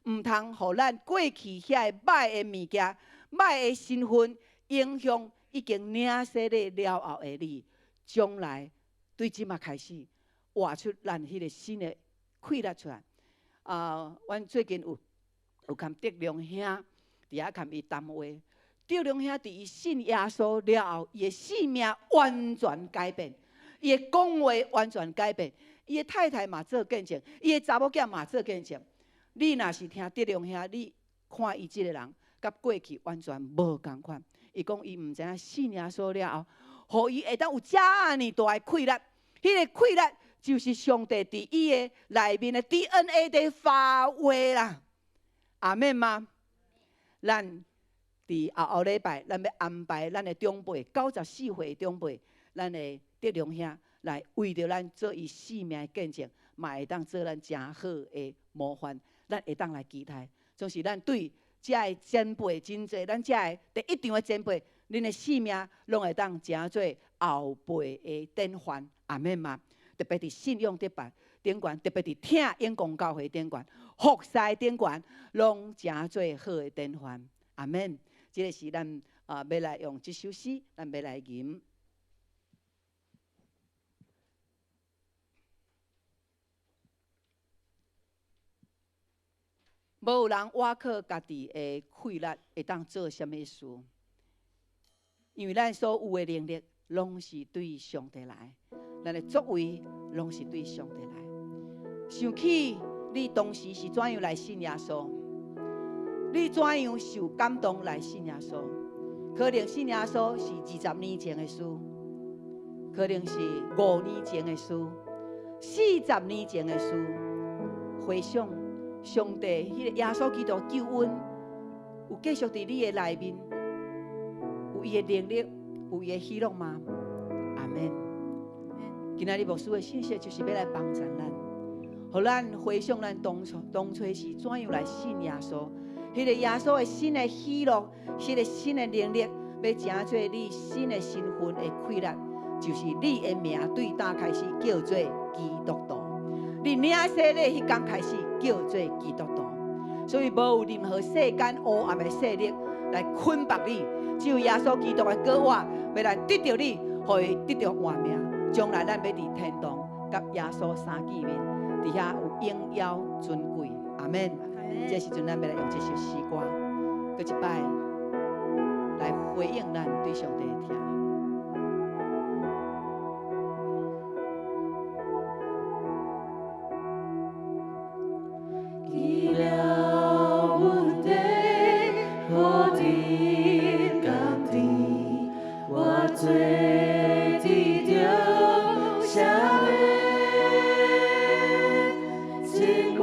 毋通予咱過去遐個歹的物件、歹的身份影響已經領洗禮了後的你，將來對這馬開始活出咱彼个新的氣力出來。啊，阮最近有共德良兄佇遐共伊談話，德良兄佇伊信耶穌了後，伊的性命完全改變，伊的講話完全改變，伊的太太嘛做見證，伊的查某囝嘛做見證。你若是聽德良兄，你看伊這个人，佮過去完全無仝款。伊講伊毋知影信耶穌了後，予伊會當有遮爾大的氣力，彼个氣力就是上帝佇伊的內面的 DNA 佇發話啦。阿們嗎？咱佇後後禮拜，咱欲安排咱的長輩，94歲長輩，咱的德良兄來為著咱做伊性命的見證，嘛會當做咱誠好的模範。咱會當來期待，總是咱對遮个前輩真濟，咱遮个第一場的前輩，恁的性命攏會當成做後輩的典範，阿們嗎？特別佇信仰頂懸，頂懸，特別佇疼永光教會頂懸，服侍頂懸，攏成做好的典範，阿們。這个是咱啊，欲來用這首詩，咱欲來吟。無有人倚靠家己的氣力會當做啥物事，因為咱所有的能力，攏是對上帝來，咱的作為攏是對上帝來。想起你當時是怎樣來信耶穌，你怎樣受感動來信耶穌？可能信耶穌是20年前的事，可能是5年前的事，40年前的事。回想上帝彼个耶穌基督救恩，有繼續佇你的內面，有伊的能力，有伊的喜樂嗎？阿門。今仔日牧師的信息就是欲來幫助咱，予咱回想咱當初當初是怎樣來信耶穌，彼個耶穌的新的喜樂，彼個新的能力，欲成做你新的身份的氣力，就是你的名對今開始叫做基督徒。你領洗禮彼工開始叫做基督徒，所以無有任何世間黑暗的勢力來捆綁你，只有耶穌基督的膏抹欲來得著你，予伊得著活命。將來咱欲佇天堂佮耶穌相見面，佇遐有榮耀尊貴。阿門。這時陣咱欲來用這首詩歌，閣一擺來回應咱對上帝的疼。奇妙恩典，何等甘甜，我罪得著赦免，真我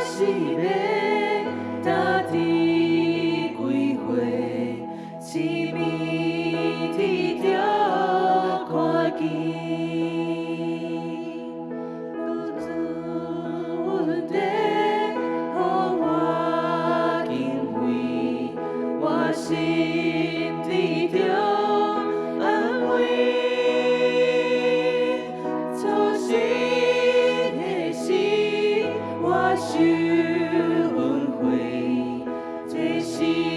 是欲踏伫歸回，親面得著看見。主恩典，予我敬畏，我心得著安慰。初信的時，我受恩惠，這是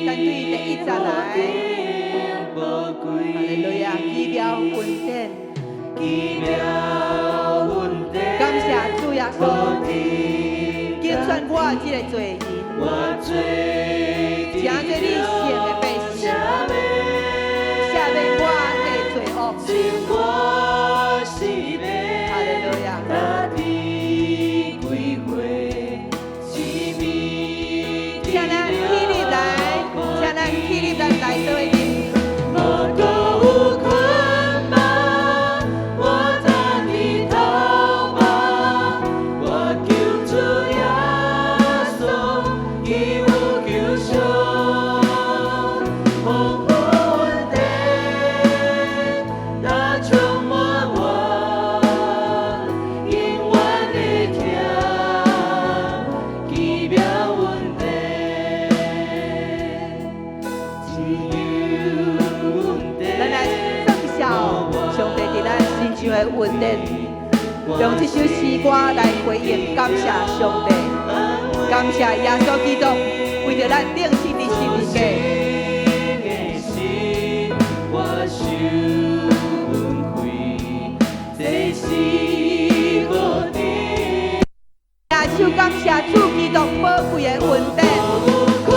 咱對第一節來，寶貴。哈利路亞，奇妙恩典，奇妙恩典，感謝主耶穌，揀選我這個罪人，我罪成做你聖的百姓，赦免我的罪惡。真我是欲哈利路亞，踏伫歸回，親面請咱起立來，請咱起立咱來倒位入。無閣有捆綁，我踏佇頭目，我求主耶穌，伊有救贖，豐富恩典，呾充滿我，永遠的疼，奇妙恩典，只有恩典。咱來讚謝上帝佇咱身上的恩典，用這首詩歌來回應感謝上帝，感謝耶穌基督為著咱釘死佇十字架。的時，我受恩惠，這是何等耶穌感謝主基督寶貴的恩典。有捆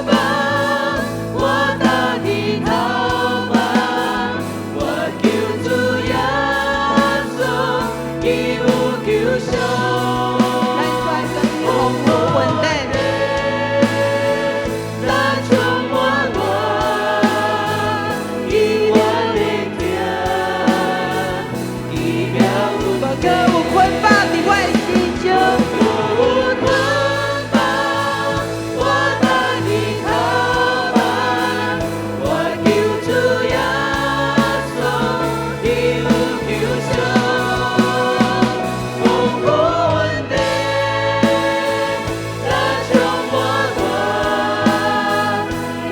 綁，我踏佇頭目，我求主耶穌，伊有救贖。咱宣告伊豐富恩典，呾充滿我，永遠的疼，奇妙無閣有捆綁佇我的身上。有捆綁，我踏佇頭目，我求主耶穌，伊有救贖，豐富恩典，呾充滿我，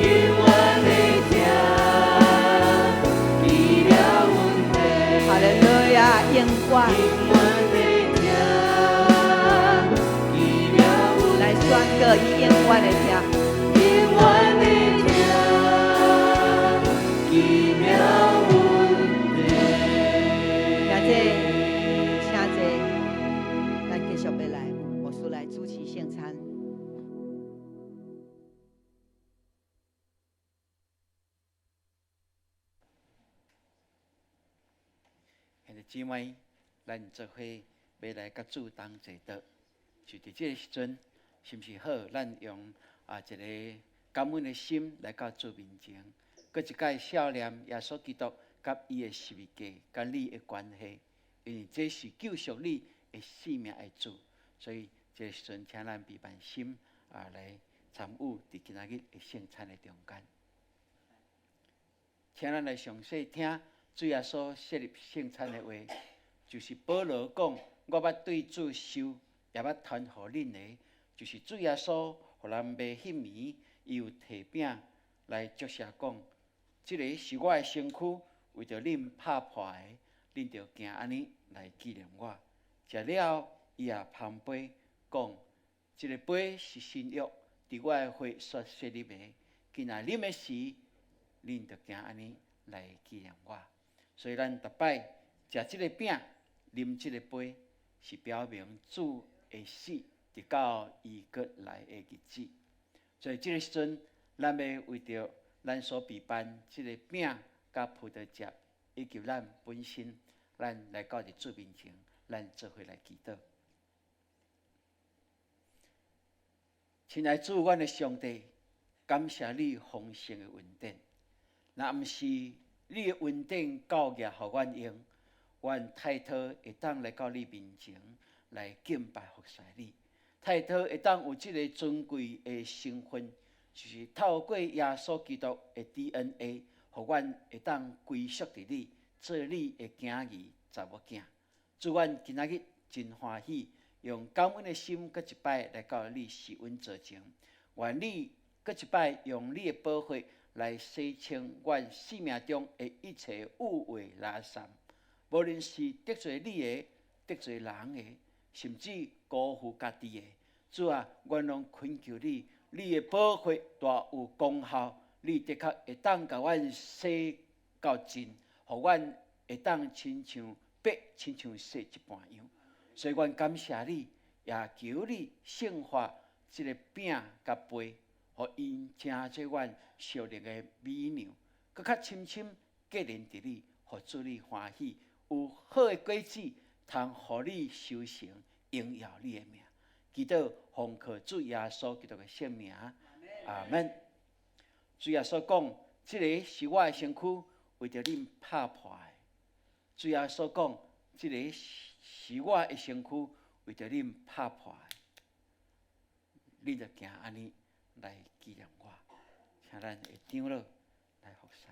永遠的疼，奇妙恩典。哈利路亞，永遠永遠的疼，奇妙恩來宣告伊永遠的疼。永遠的疼，奇妙恩典。兄弟，請坐，咱繼續欲來牧師來主持聖餐。兄弟姊妹，咱做伙欲來佮主同齊禱，就佇這个時陣，是毋是好？咱用一个感恩的心來到主面前，閣一擺思念耶穌基督佮伊的十字架，佮你的關係，因為這是救贖你的性命的主，所以這個時陣，請咱閉萬心來參與佇今仔日的聖餐的中間。請咱來詳細聽主耶穌設立聖餐的話，就是保羅講：我捌對主受，也捌傳予恁的，就是主耶穌予人賣彼暝，伊有提餅來祝謝講：這个是我的身軀，為著恁拍破的，恁著行按呢來紀念我。食了後，伊也捧杯講：這个杯是新約，佇我的血所設立的。今仔啉的時，恁著行按呢來紀念我。所以咱逐擺食這个餅、啉這个杯，是表明主的死，直到伊閣來的日子。所以這个時陣，咱欲為著咱所備辦這个餅佮葡萄汁，以及咱本身，咱來到佇主面前，咱做伙來祈禱。親愛主，阮的上帝，感謝你豐盛的恩典。若毋是你的恩典夠額予阮用，阮太討會當來到你面前來敬拜服侍你。太討會當有這个尊貴的身份，就是透過耶穌基督的 DNA，予阮會當歸屬佇你，做你的囝兒、查某囝。主，阮今仔日真歡喜，用感恩的心，閣一擺來到你施恩座前。願你閣一擺用你的寶血來洗清阮生命中的一切污穢垃圾，無論是得罪你的、得罪人的，甚至辜負家己的，主啊，阮攏懇求你，你的寶血大有功效，你的確會當共阮洗到盡，予阮會當親像白、親像雪一般樣。所以，阮感謝你，也求你聖化這个餅佮杯，予𪜶成做阮屬靈的美糧，閣較深深結連佇你，予主你歡喜，有好的果子，通予你收成，榮耀你的名。祈禱奉靠主耶穌基督的聖名，阿門。主耶穌講：這个是我的身軀，為著恁拍破的。主耶穌講：這个是我的身軀，為著恁拍破的。恁著行按呢來紀念我，請咱的長老來服侍。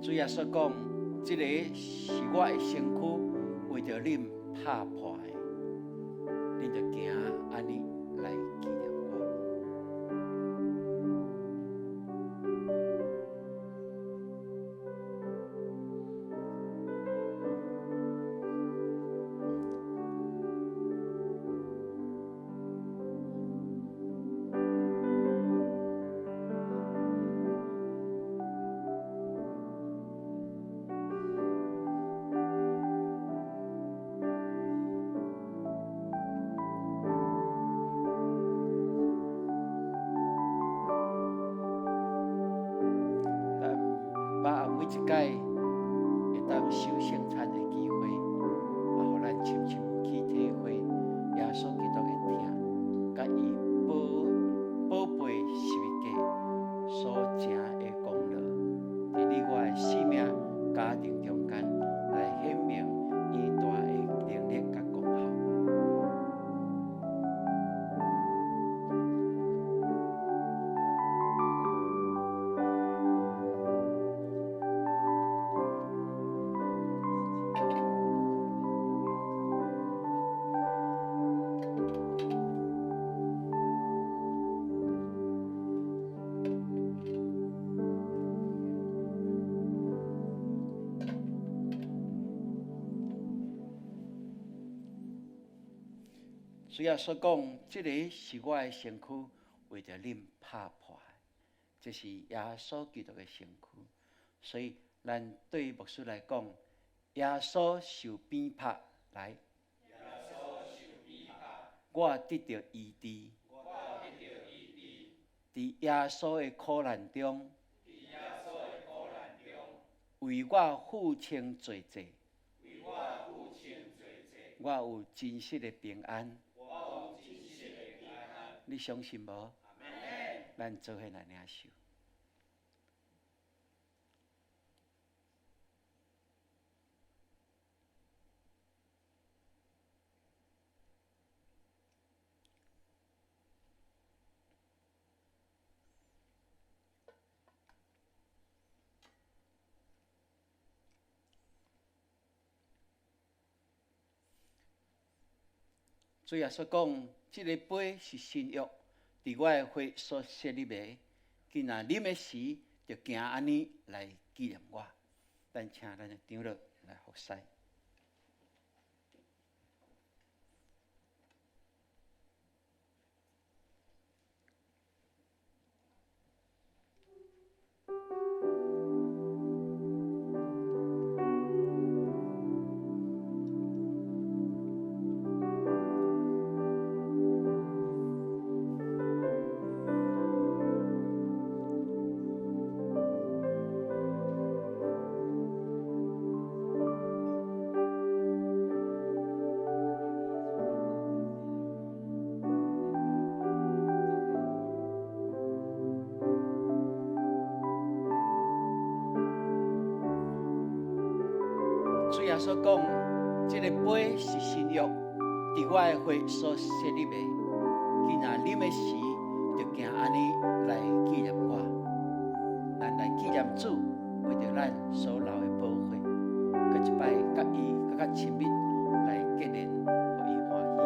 主耶穌講：這个是我的身軀，為著恁拍破的，恁著行按呢來紀念我。咱把握每一擺會當受聖餐的機會，予咱深深去體會耶穌基督的疼，佮伊寶寶貝十字架所成的功勞，佇你我的生命、家庭中間來顯明伊大的能力佮功效。主耶穌講，這个是我的身軀，為著恁拍破的，這是耶穌基督的身軀。所以，咱對牧師來講，耶穌受鞭拍來，我得著醫治。佇耶穌的苦難中，為我付清罪債，我有真實的平安。你相信無？咱做伙來領受。主耶穌講：這个杯是新約，佇我的血所設立的。今仔啉的時，就行按呢來紀念我。咱請咱的長老來服侍。主耶穌講：這个杯是新約，佇我的血所設立的。今仔啉的時，就行按呢來紀念我。咱來紀念主為著咱所流的寶血，閣一擺佮伊閣較親密來結連，予伊歡喜。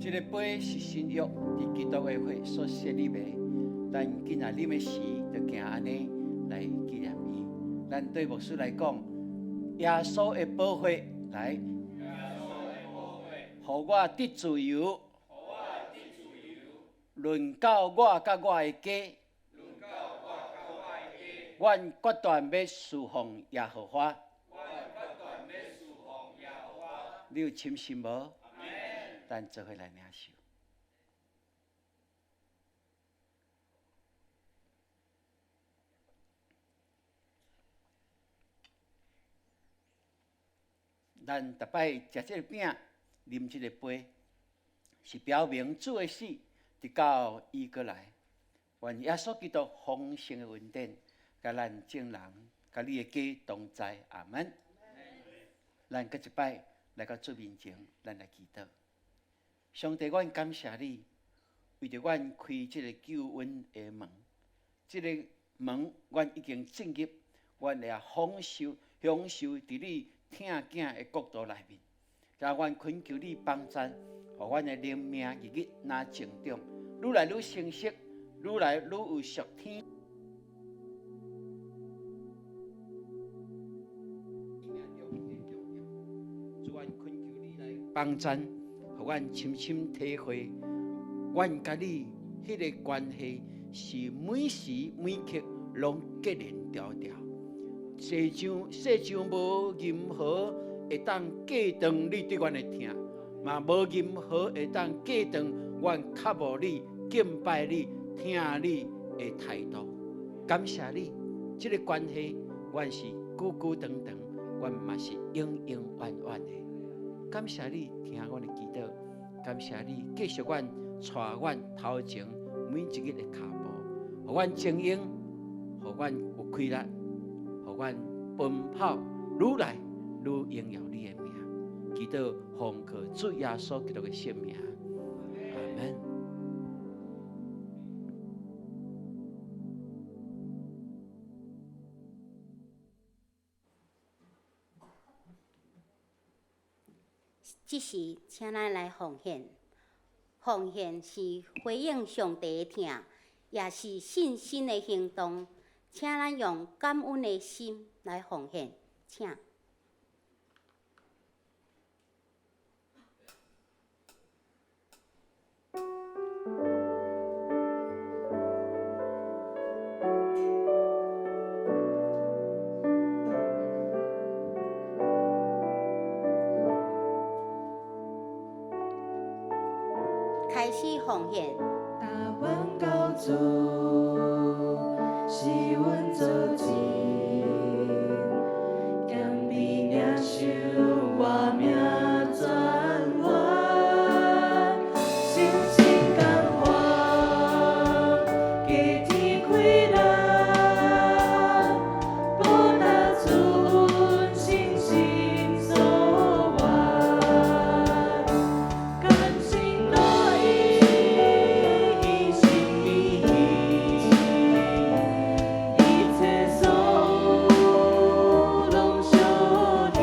這个杯是新約，佇基督的血所設立的。咱今仔啉的時，就行按呢來紀念伊。咱對牧師來講，耶穌的寶血來，予我得自由，論到我佮我的家，阮決斷欲事奉耶和華。你有深信無？咱做伙來領受。咱逐擺食這个餅、啉這个杯，是表明主的死，直到伊閣來。願耶穌基督豐盛的恩典，佮咱眾人、佮你的家同在。阿門。咱閣一擺來到主面前，咱來祈禱。上帝，阮感謝你，為著阮開這个救恩的門，這个門阮已經進入，阮會享受享受佇你疼囝的國度內面。加阮懇求你幫贊，予阮的靈命日日若成長，愈來愈成熟，愈來愈有屬天。主，主，阮懇求你來幫贊，予阮深深體會，阮佮你彼个關係是每時每刻攏結連牢牢。世上無任何會當隔斷你對阮的疼，嘛無任何會當隔斷阮渴慕你、敬拜你、聽你的態度。感謝你，這個關係，阮是久久長長，阮嘛是永永遠遠的。感謝你聽阮的祈禱，感謝你繼續阮帶阮頭前每一日的跤步，予阮精英，予阮有氣力，予阮奔跑愈來愈榮耀你的名。祈禱奉靠主耶穌基督的聖名，阿門。這時，請咱來奉獻。奉獻是回應上帝的疼，也是信心的行動。請咱用感恩的心來奉獻，請。開始奉獻。台灣高祖是阮祖籍，謙卑領受活命泉源，深深感化，加添氣力，報答主恩，信心所願，甘心樂意，一心一意，一切所有攏屬你。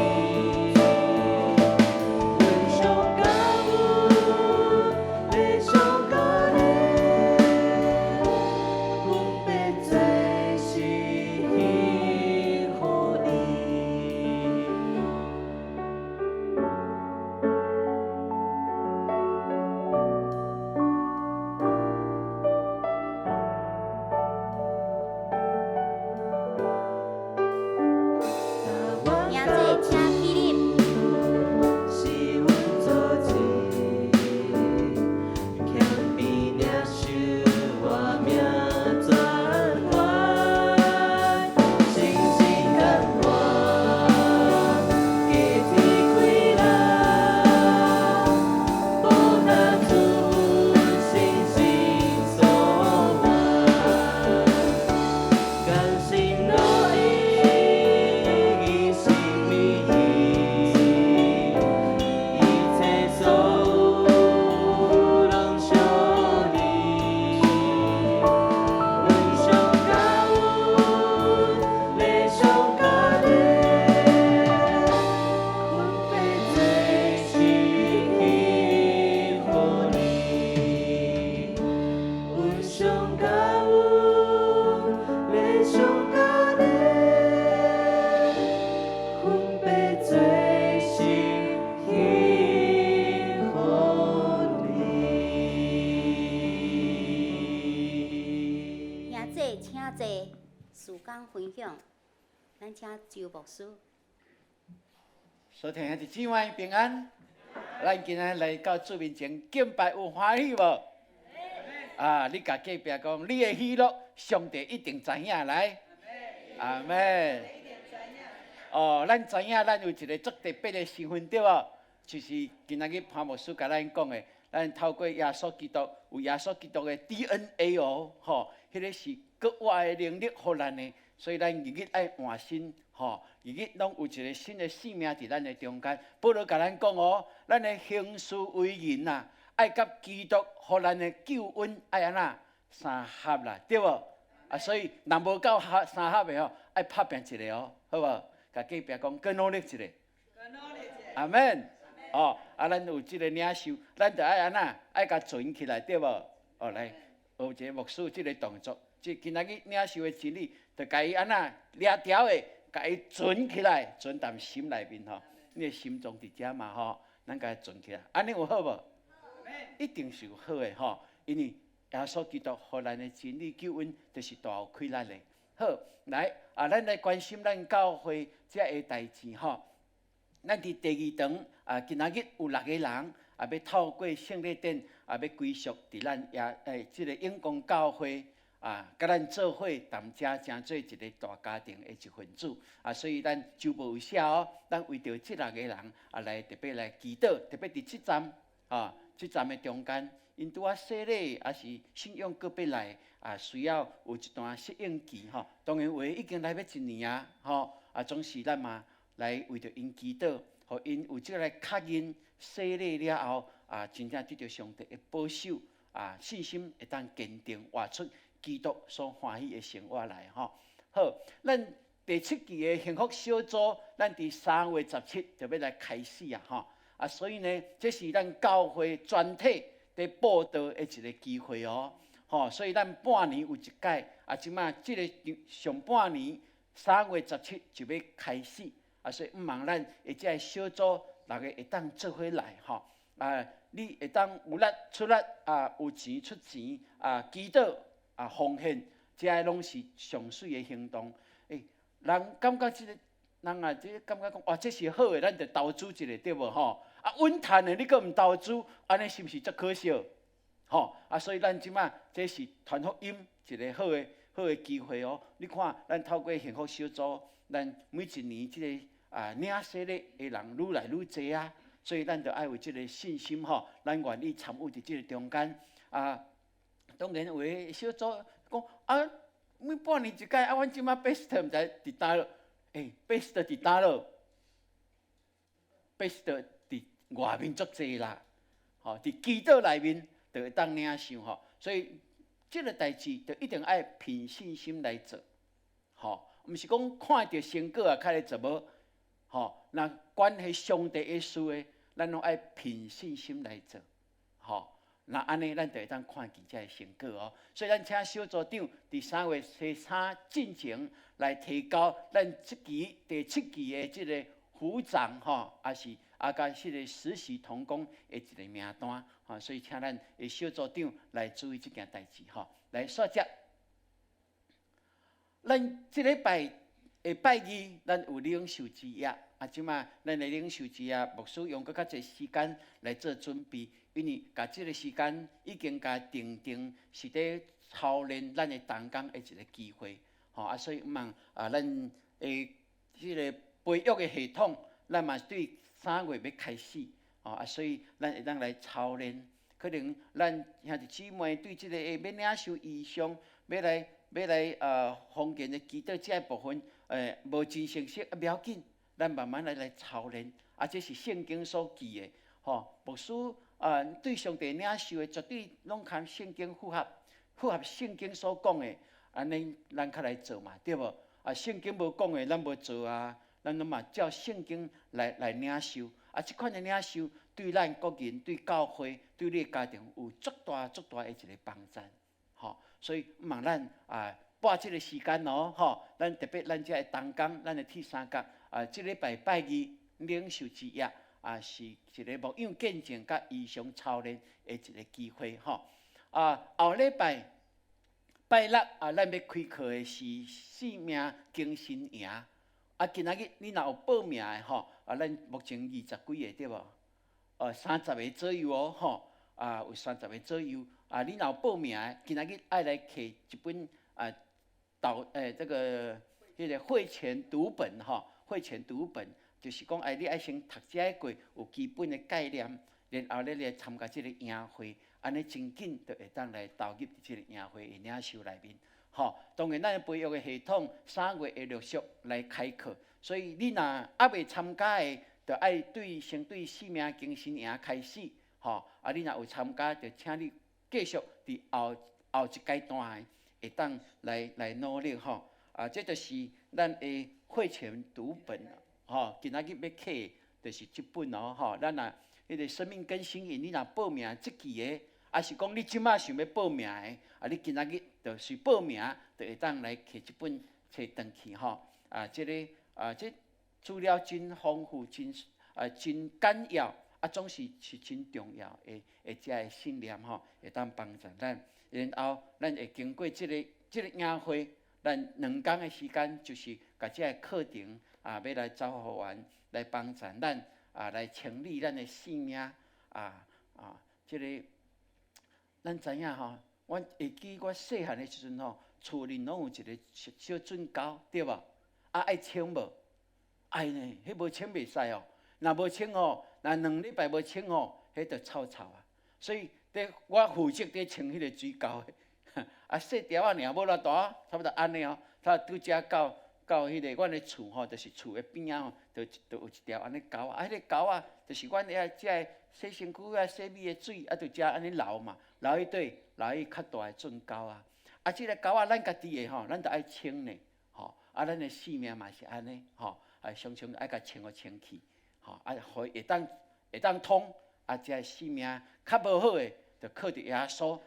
阮上感恩，禮上感恩，分別做聖獻予你。台灣兄高弟，請起立。是阮祖籍，謙卑領受活命泉源，深深感化，加添氣力，報答主恩，信心所願，甘心樂意，一心一意，一切所有攏屬你。阮上感恩，禮上感恩，分別做聖獻予你。阮上感恩，禮上感恩，分別做聖獻予你。兄弟，請坐，事工分享，咱請周牧師。所聽兄弟姊妹平安，咱今仔來到主面前敬拜，有歡喜無？啊，你共隔壁講，你的喜樂，上帝一定知影來。阿們。哦，咱知影咱有一个足特別的身份對無？就是今仔日潘牧師共咱講的，咱透過耶穌基督，有耶穌基督的 DNA 哦，吼，彼个是閣活的能力予咱的，所以咱日日愛換新，吼，日日攏有一个新的生命佇咱的中間。保羅共咱講哦，咱的行事為人啊，愛佮基督予咱的救恩愛按怎相合啦，對無？啊，所以若無夠合相合的吼，愛拍拚一下哦，好無？共隔壁講，閣努力一下。阿們。哦，啊，咱有這个領袖，咱就愛按怎，愛共存起來，對無？哦，來，學一个牧師這个動作，這今仔日領袖的真理，就共伊按怎掠牢的，共伊存起來，存踮心內面吼。你的心臟佇遮嘛吼，咱共伊存起來，按呢有好無？一定是有好的吼，因為耶穌基督予咱的真理救恩，就是大有氣力的。好，來啊，咱來關心咱教會遮个代誌吼。咱佇第二堂啊，今仔日有六個人啊，欲透過聖禮典啊，欲歸屬佇咱耶欸，這个永光教會啊，佮咱做伙踮遮成做一個大家庭的一份子啊，所以咱周報有寫哦，咱為著這六個人啊來特別來祈禱，特別佇這站啊，這站的中間，𪜶拄仔洗禮，抑是信仰閣欲來啊，需要有一段適應期吼。當然有的已經來欲一年啊，吼啊，總是咱嘛來為著𪜶祈禱，予𪜶有這个來確認洗禮了後啊，真正得著上帝的保守啊，信心會當堅定，活出基督所歡喜的生活來吼。好，咱第七期的幸福小組，咱佇3月17就欲來開始啊吼。啊，所以呢，這是咱教會全體佇佈道的一個機會哦。吼，所以咱半年有一擺，啊，這馬這个上半年三月十七就欲開始，啊，所以向望咱的這个小組，逐个會當做伙來吼。啊，你會當有力出力，啊，有錢出錢，啊，祈禱啊，奉獻，這个攏是上媠的行動。欸，人感覺這个人啊，這个感覺講，哇，這是好的，咱就投資一下，對無吼？啊，穩趁的你閣毋投資，按呢是毋是足可惜？吼啊，所以咱這馬這是傳福音一个好的機會哦。你看，咱透過幸福小組，咱每一年這个啊領洗禮的人愈來愈濟啊，所以咱就愛有這个信心吼，咱願意參與佇這个中間啊。當然有的小組講啊，每半年一擺啊，阮這馬 best 毋知佇佗落，欸，best 佇佗落，best 佇外面足濟啦，吼，佇祈禱內面就會當領受吼，所以這个代誌就一定愛憑信心來做，吼，毋是講看著成果啊，較來做無，吼，若關係上帝的事的，咱攏愛憑信心來做，吼，若按呢，咱就會當看見這个成果哦。所以咱請小組長佇3月初3進前來提交咱這期第七期的這个輔長吼，抑是啊，佮這个實習同工的一个名單，吼，所以請咱的小組長來注意這件代誌吼。來，煞接，咱這禮拜的拜二，咱有領袖之夜，啊，這馬咱的領袖之夜，牧師用閣較濟時間來做準備，因為共這个時間已經共定定是佇操練咱的同工的一个機會，吼啊，所以向望啊，咱的這个培育的系統，咱嘛對3月欲開始，吼啊，所以咱會當來操練。可能咱兄弟姊妹對這个欲領受異象，欲來方言的祈禱這个部分，無真熟悉，啊，無要緊，咱慢慢來操練。啊，這是聖經所記的，吼，牧師啊，對上帝領受的絕對攏佮聖經符合，符合聖經所講的，按呢咱較來做嘛，對無？啊，聖經無講的，咱無做啊，咱攏嘛照聖經來領受。啊，這款的領受對咱個人、對教會、對你的家庭有足大足大的一个幫助，吼。所以向望咱啊，撥這个時間哦，吼，咱特別咱遮的同工，咱的鐵三角啊，這禮拜拜二領袖之夜啊，是一个牧養見證佮異象操練的一个機會，吼。啊，後禮拜拜六啊，咱欲開課的是生命更新營。啊，今仔日你若有報名的吼，啊，咱目前二十幾个對無？30个左右哦，吼，啊，有三十个左右。啊，你若有報名的，今仔日愛來摕一本啊，導欸，這个彼个會前讀本吼，會前讀本就是講，哎，你愛先讀這个過，有基本的概念，然後你來參加這个營會，按呢真緊就會當來投入佇這个營會的領受內面。吼，當然，咱的培育的系統3月會陸續來開課，所以你若猶未參加的，就愛對先對生命更新營開始，吼。啊，你若有參加，就請你繼續佇後後一階段的會當來努力吼。啊，這就是咱的會前讀本，吼。今仔日欲課就是這本哦，吼。咱若彼个生命更新營，你若報名這期的，抑是講你這馬想欲報名的，啊，你今仔日就是報名，就會當來摕這本冊轉去吼。啊，這个啊，這資料真豐富，真啊真簡要，啊總是是真重要的，的遮个信念吼，會當幫助咱。然後咱會經過這個營會，咱2工的時間，就是共這个課程啊，欲來走予完，來幫助咱啊，來清理咱的生命啊啊，這個咱知影吼，阮會記我細漢的時陣吼，厝裡攏有一个小水溝，對無？啊，愛清無？愛呢，彼無清袂使哦。若無清吼，若2禮拜無清吼，彼就臭臭啊。所以，佇我負責佇清彼个水溝的，啊，細條仔爾，無偌大，差不多按呢哦。他拄才到彼个阮的厝吼，就是厝的邊仔吼，就有一條按呢溝啊，彼个溝啊，就是阮遐遮个洗身軀啊、洗米的水啊，就遮按呢流嘛，流去佗？流去較大的圳溝啊。啊，這个溝仔咱家己的吼，咱著愛清呢，吼。啊，咱的生命嘛是按呢，吼，啊，常常愛共清予清氣，吼，啊，予會當通，啊，這个生命較無好的，就靠著耶穌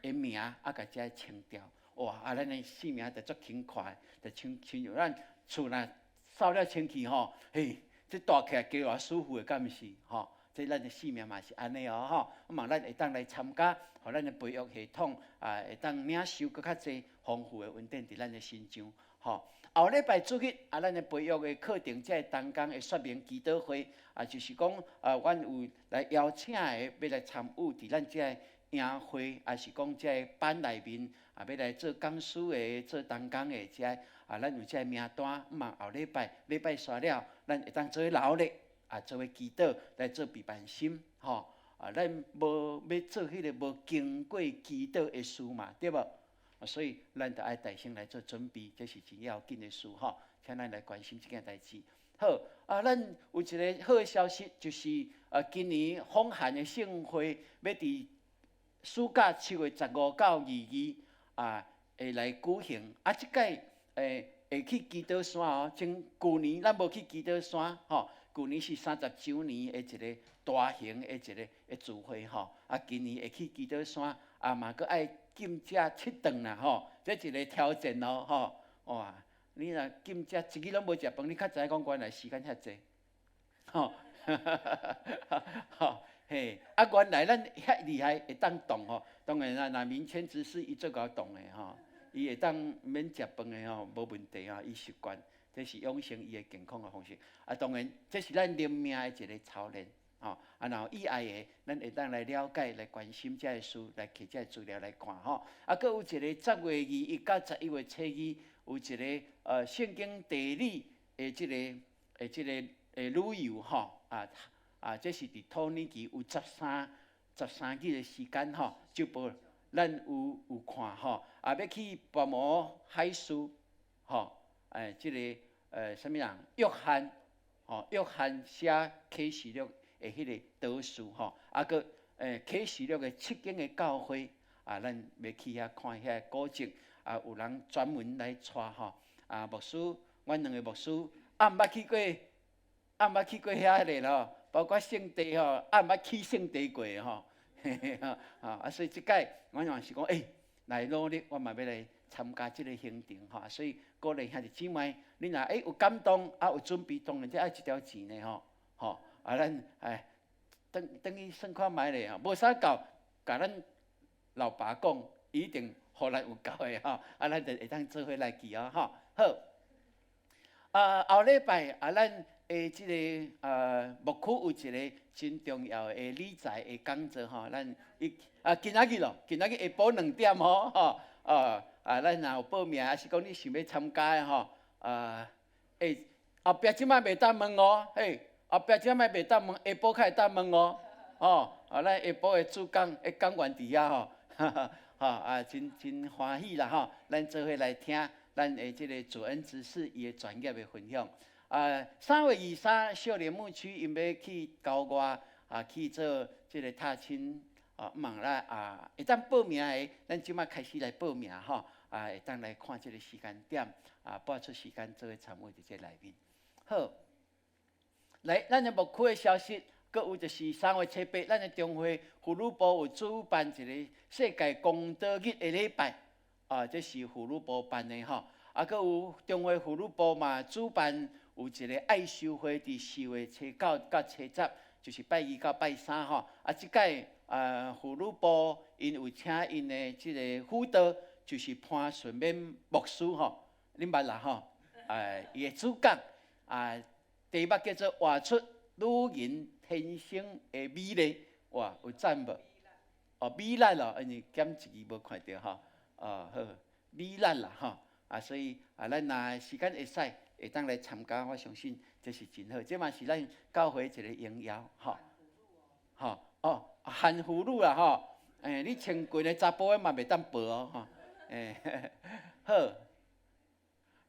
的名，啊，共這清掉。哇！啊，咱的生命就足輕快，就親像咱厝若掃了清氣吼，嘿，這蹛起來加偌舒服的，敢毋是？吼，這咱的生命嘛是按呢哦，吼。望咱會當來參加，予咱的培育系統啊，會當領受閣較濟豐富的恩典佇咱的身上，吼。後禮拜主日啊，咱的培育的課程，這个同工的說明祈禱會啊，就是講啊，阮有來邀請的，欲來參與佇咱這个營會，抑是講這个班內面啊，欲來做講師的、做同工的，這啊，咱有這个名單，望後禮拜禮拜煞了，咱會當做伙勞力啊，做伙祈禱來做備辦心，吼啊，咱無欲做彼个無經過祈禱的事嘛，對無？啊，所以咱著愛大聲來做準備，這是真要緊的事吼，請咱來關心這件代誌。好，啊，咱有一个好的消息，就是啊，今年風寒的聖會欲佇暑假7月15到22啊，會來舉行。啊，這擺會去基多山哦。前舊年咱無去基多山吼，舊年是30週年的一个大型的一个的聚會吼。啊，今年會去基多山，啊嘛閣愛禁食七頓啦吼，這一个挑戰哦吼。哇，你若禁食一日攏無食飯，你較知影講原來時間遐濟，吼，吼。嘿，啊，原來咱遐厲害會當動吼，當然啦，若民權執事伊足𠢕動的吼，伊會當免食飯的吼，無問題吼，伊習慣，這是養成伊的健康的方式。啊，當然，這是咱靈命的一個操練，吼。啊，若有意愛的，咱會當來了解、來關心這个事，來摕這个資料來看吼。啊，閣有一個10月21到11月初2，有一個聖經地理的這個旅遊吼，啊。啊，這是佇土耳其有13日的時間吼，就報咱有看吼，啊，欲去拔摩海事吼，哎，這个啥物人？約翰，吼，約翰寫啟示錄的彼个導師吼，啊，閣啟示錄的七間的教會，啊，咱欲去遐看遐古蹟，啊，有人專門來帶吼，啊，牧師，阮兩個牧師，啊，毋捌去過，啊，毋捌去過遐个咯。包括聖地吼，啊，毋捌去聖地過吼，嘿嘿吼，啊，所以這擺我嘛是講，欸，來努力，我嘛欲來參加這個行程吼，所以鼓勵兄弟姊妹，你若欸有感動，啊有準備，當然這愛一條錢的吼，吼，啊咱哎，轉轉去算看覓咧吼，無啥夠，共咱老爸講，一定予咱有夠的吼，啊，咱就會當做伙來去哦，吼，好。啊，後禮拜啊，咱的這个牧區有一個真重要的理財的講座吼，咱伊啊今仔日咯，今仔日下晡2點吼，吼，啊啊，咱若有報名，抑是講你想欲參加的吼，啊，欸，後壁這擺袂當問哦，嘿，後壁這擺袂當問，下晡較會當問哦，吼，啊，咱下晡的主講的講員佇遐吼，哈哈，吼啊，真真歡喜啦吼，咱做伙來聽咱的這个主恩執事伊的專業的分享。啊，3月23，少年牧區𪜶欲去郊外啊，去做這个踏青啊，望咱啊，會當報名的，咱這擺開始來報名吼，啊，會當來看這个時間點，啊，撥出時間做伙參與佇這內面。好，來，咱的牧區的消息，閣有就是3月初8，咱的中會婦女部有主辦一个世界公德日的禮拜，啊，這是婦女部辦的吼，啊，閣有中會婦女部嘛主辦。有一个愛修會佇4月初9佮初10，就是拜二到拜三吼。啊，這擺婦女部𪜶有請𪜶的這个輔導，就是潘順勉牧師吼，恁捌啦吼？伊的主講啊，題目叫做活出女人天生的美麗，哇，有讚無？哦，美麗咯，因為減一字無看著吼。哦，好，美麗啦吼。啊，所以啊，咱若時間會使，會當來參加，我相信這是真好。這嘛是咱教會一个榮耀，吼。吼，哦，限婦女啦吼。欸，你穿裙的查埔的嘛袂當報哦，吼。欸，好。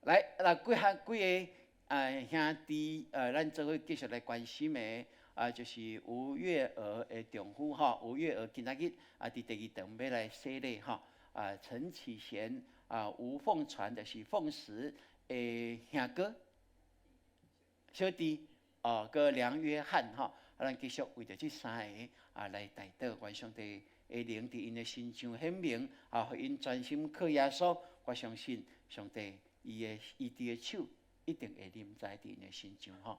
來，來幾項幾个啊兄弟，咱做伙繼續來關心的，啊，就是吳月娥的丈夫吼，吳月娥今仔日啊，佇第二場欲來洗禮吼，啊，陳啟賢啊，吳鳳傳就是鳳石的兄哥小弟，哦，閣梁約翰吼，啊，咱繼續為著這三个啊來代禱，願上帝的靈佇𪜶的身上顯明，啊，予𪜶專心靠耶穌，我相信上帝伊的醫治的手一定會臨在佇𪜶的身上吼。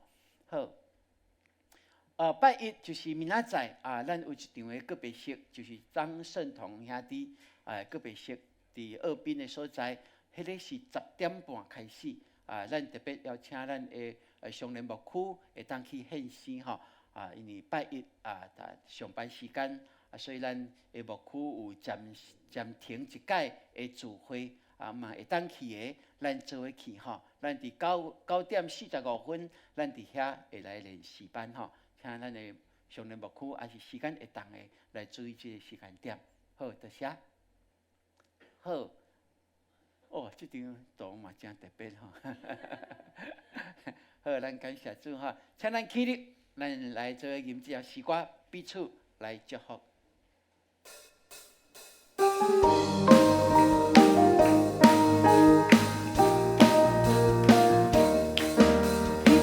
好，拜一就是明仔載啊，咱有一場的告別式，就是張勝彤兄弟啊告別式，佇澳濱的所在，彼个是10點半開始啊，咱特別邀請咱的雙連牧區會當去獻身吼啊，因為拜一啊，上班時間啊，所以咱的牧區有暫暫停一擺的聚會啊，嘛會當去的，咱做伙去吼。咱佇9點45分，咱佇遐會來練詩班吼，請咱的雙連牧區抑是時間會當的來注意這个時間點。好，多謝。好，哦，這張圖嘛真特別吼。好，咱感謝主吼，請咱起立，咱來做吟這首詩歌，彼此來祝福。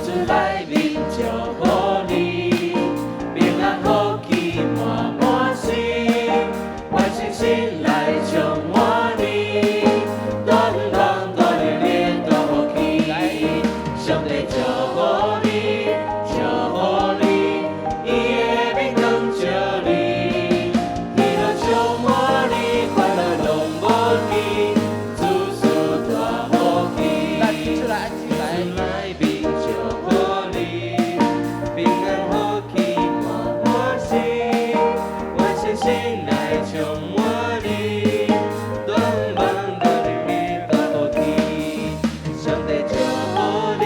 主來面祝福你，平安福氣滿滿心，願信心來充滿你，大望大能力大福氣，上帝祝福你，祝福你，伊的面光照你，喜樂充滿你，煩惱攏無去，諸事大福氣。咱出來，按起來。主來面祝福你，平安福氣滿滿心，願信心來充滿你，大望大能力大福氣，上帝祝福你，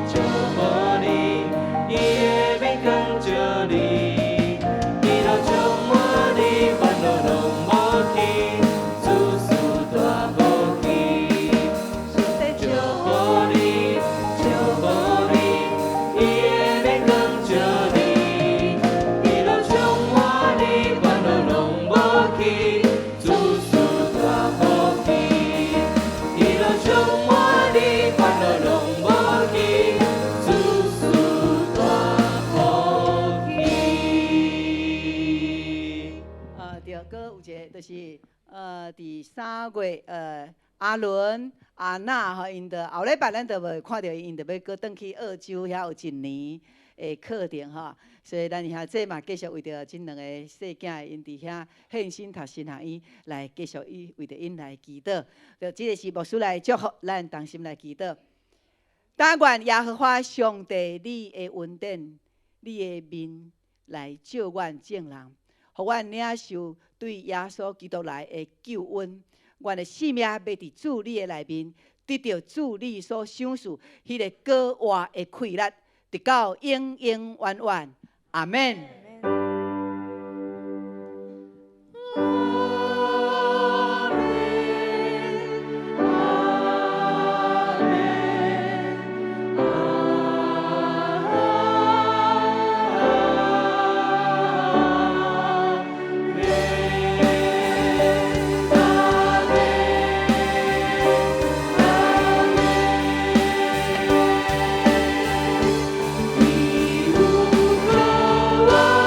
祝福你，伊的面光照你，喜樂充滿你，煩惱攏無去，諸事大福氣。上帝祝福你，祝福你，伊的面光照你，喜樂充滿你，煩惱攏無去，諸事大福氣。喜樂充滿你，煩惱攏無去，諸事大福氣。對，閣有一个就是佇3月，阿倫、阿娜吼，𪜶就後禮拜咱就袂看著𪜶，𪜶就欲閣轉去澳洲遐有一年的課程吼，所以咱遐這嘛繼續為著這兩個細囝𪜶佇遐獻身讀神學院來繼續伊為著𪜶來祈禱。就這个是牧師來祝福，咱同心來祈禱。但願耶和華上帝你的恩典、你的面來照阮眾人，予阮領受對耶穌基督來的救恩。阮的性命欲佇主你的內面，得著主你所賞賜彼个過活的氣力，直到永永遠遠。阿們。阿們，阿們，阿們，阿們，阿們。伊有顧我。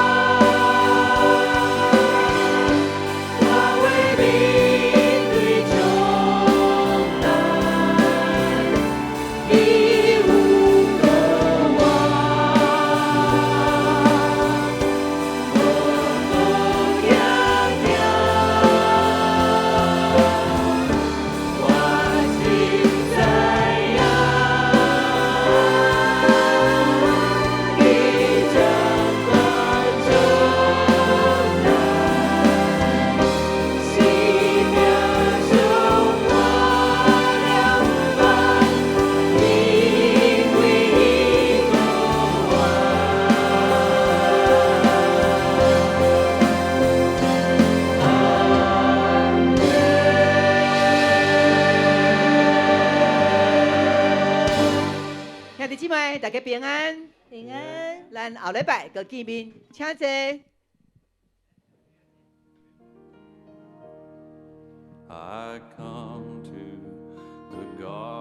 大家平安。平安。咱後禮拜閣見面，請坐。 I come to the garden.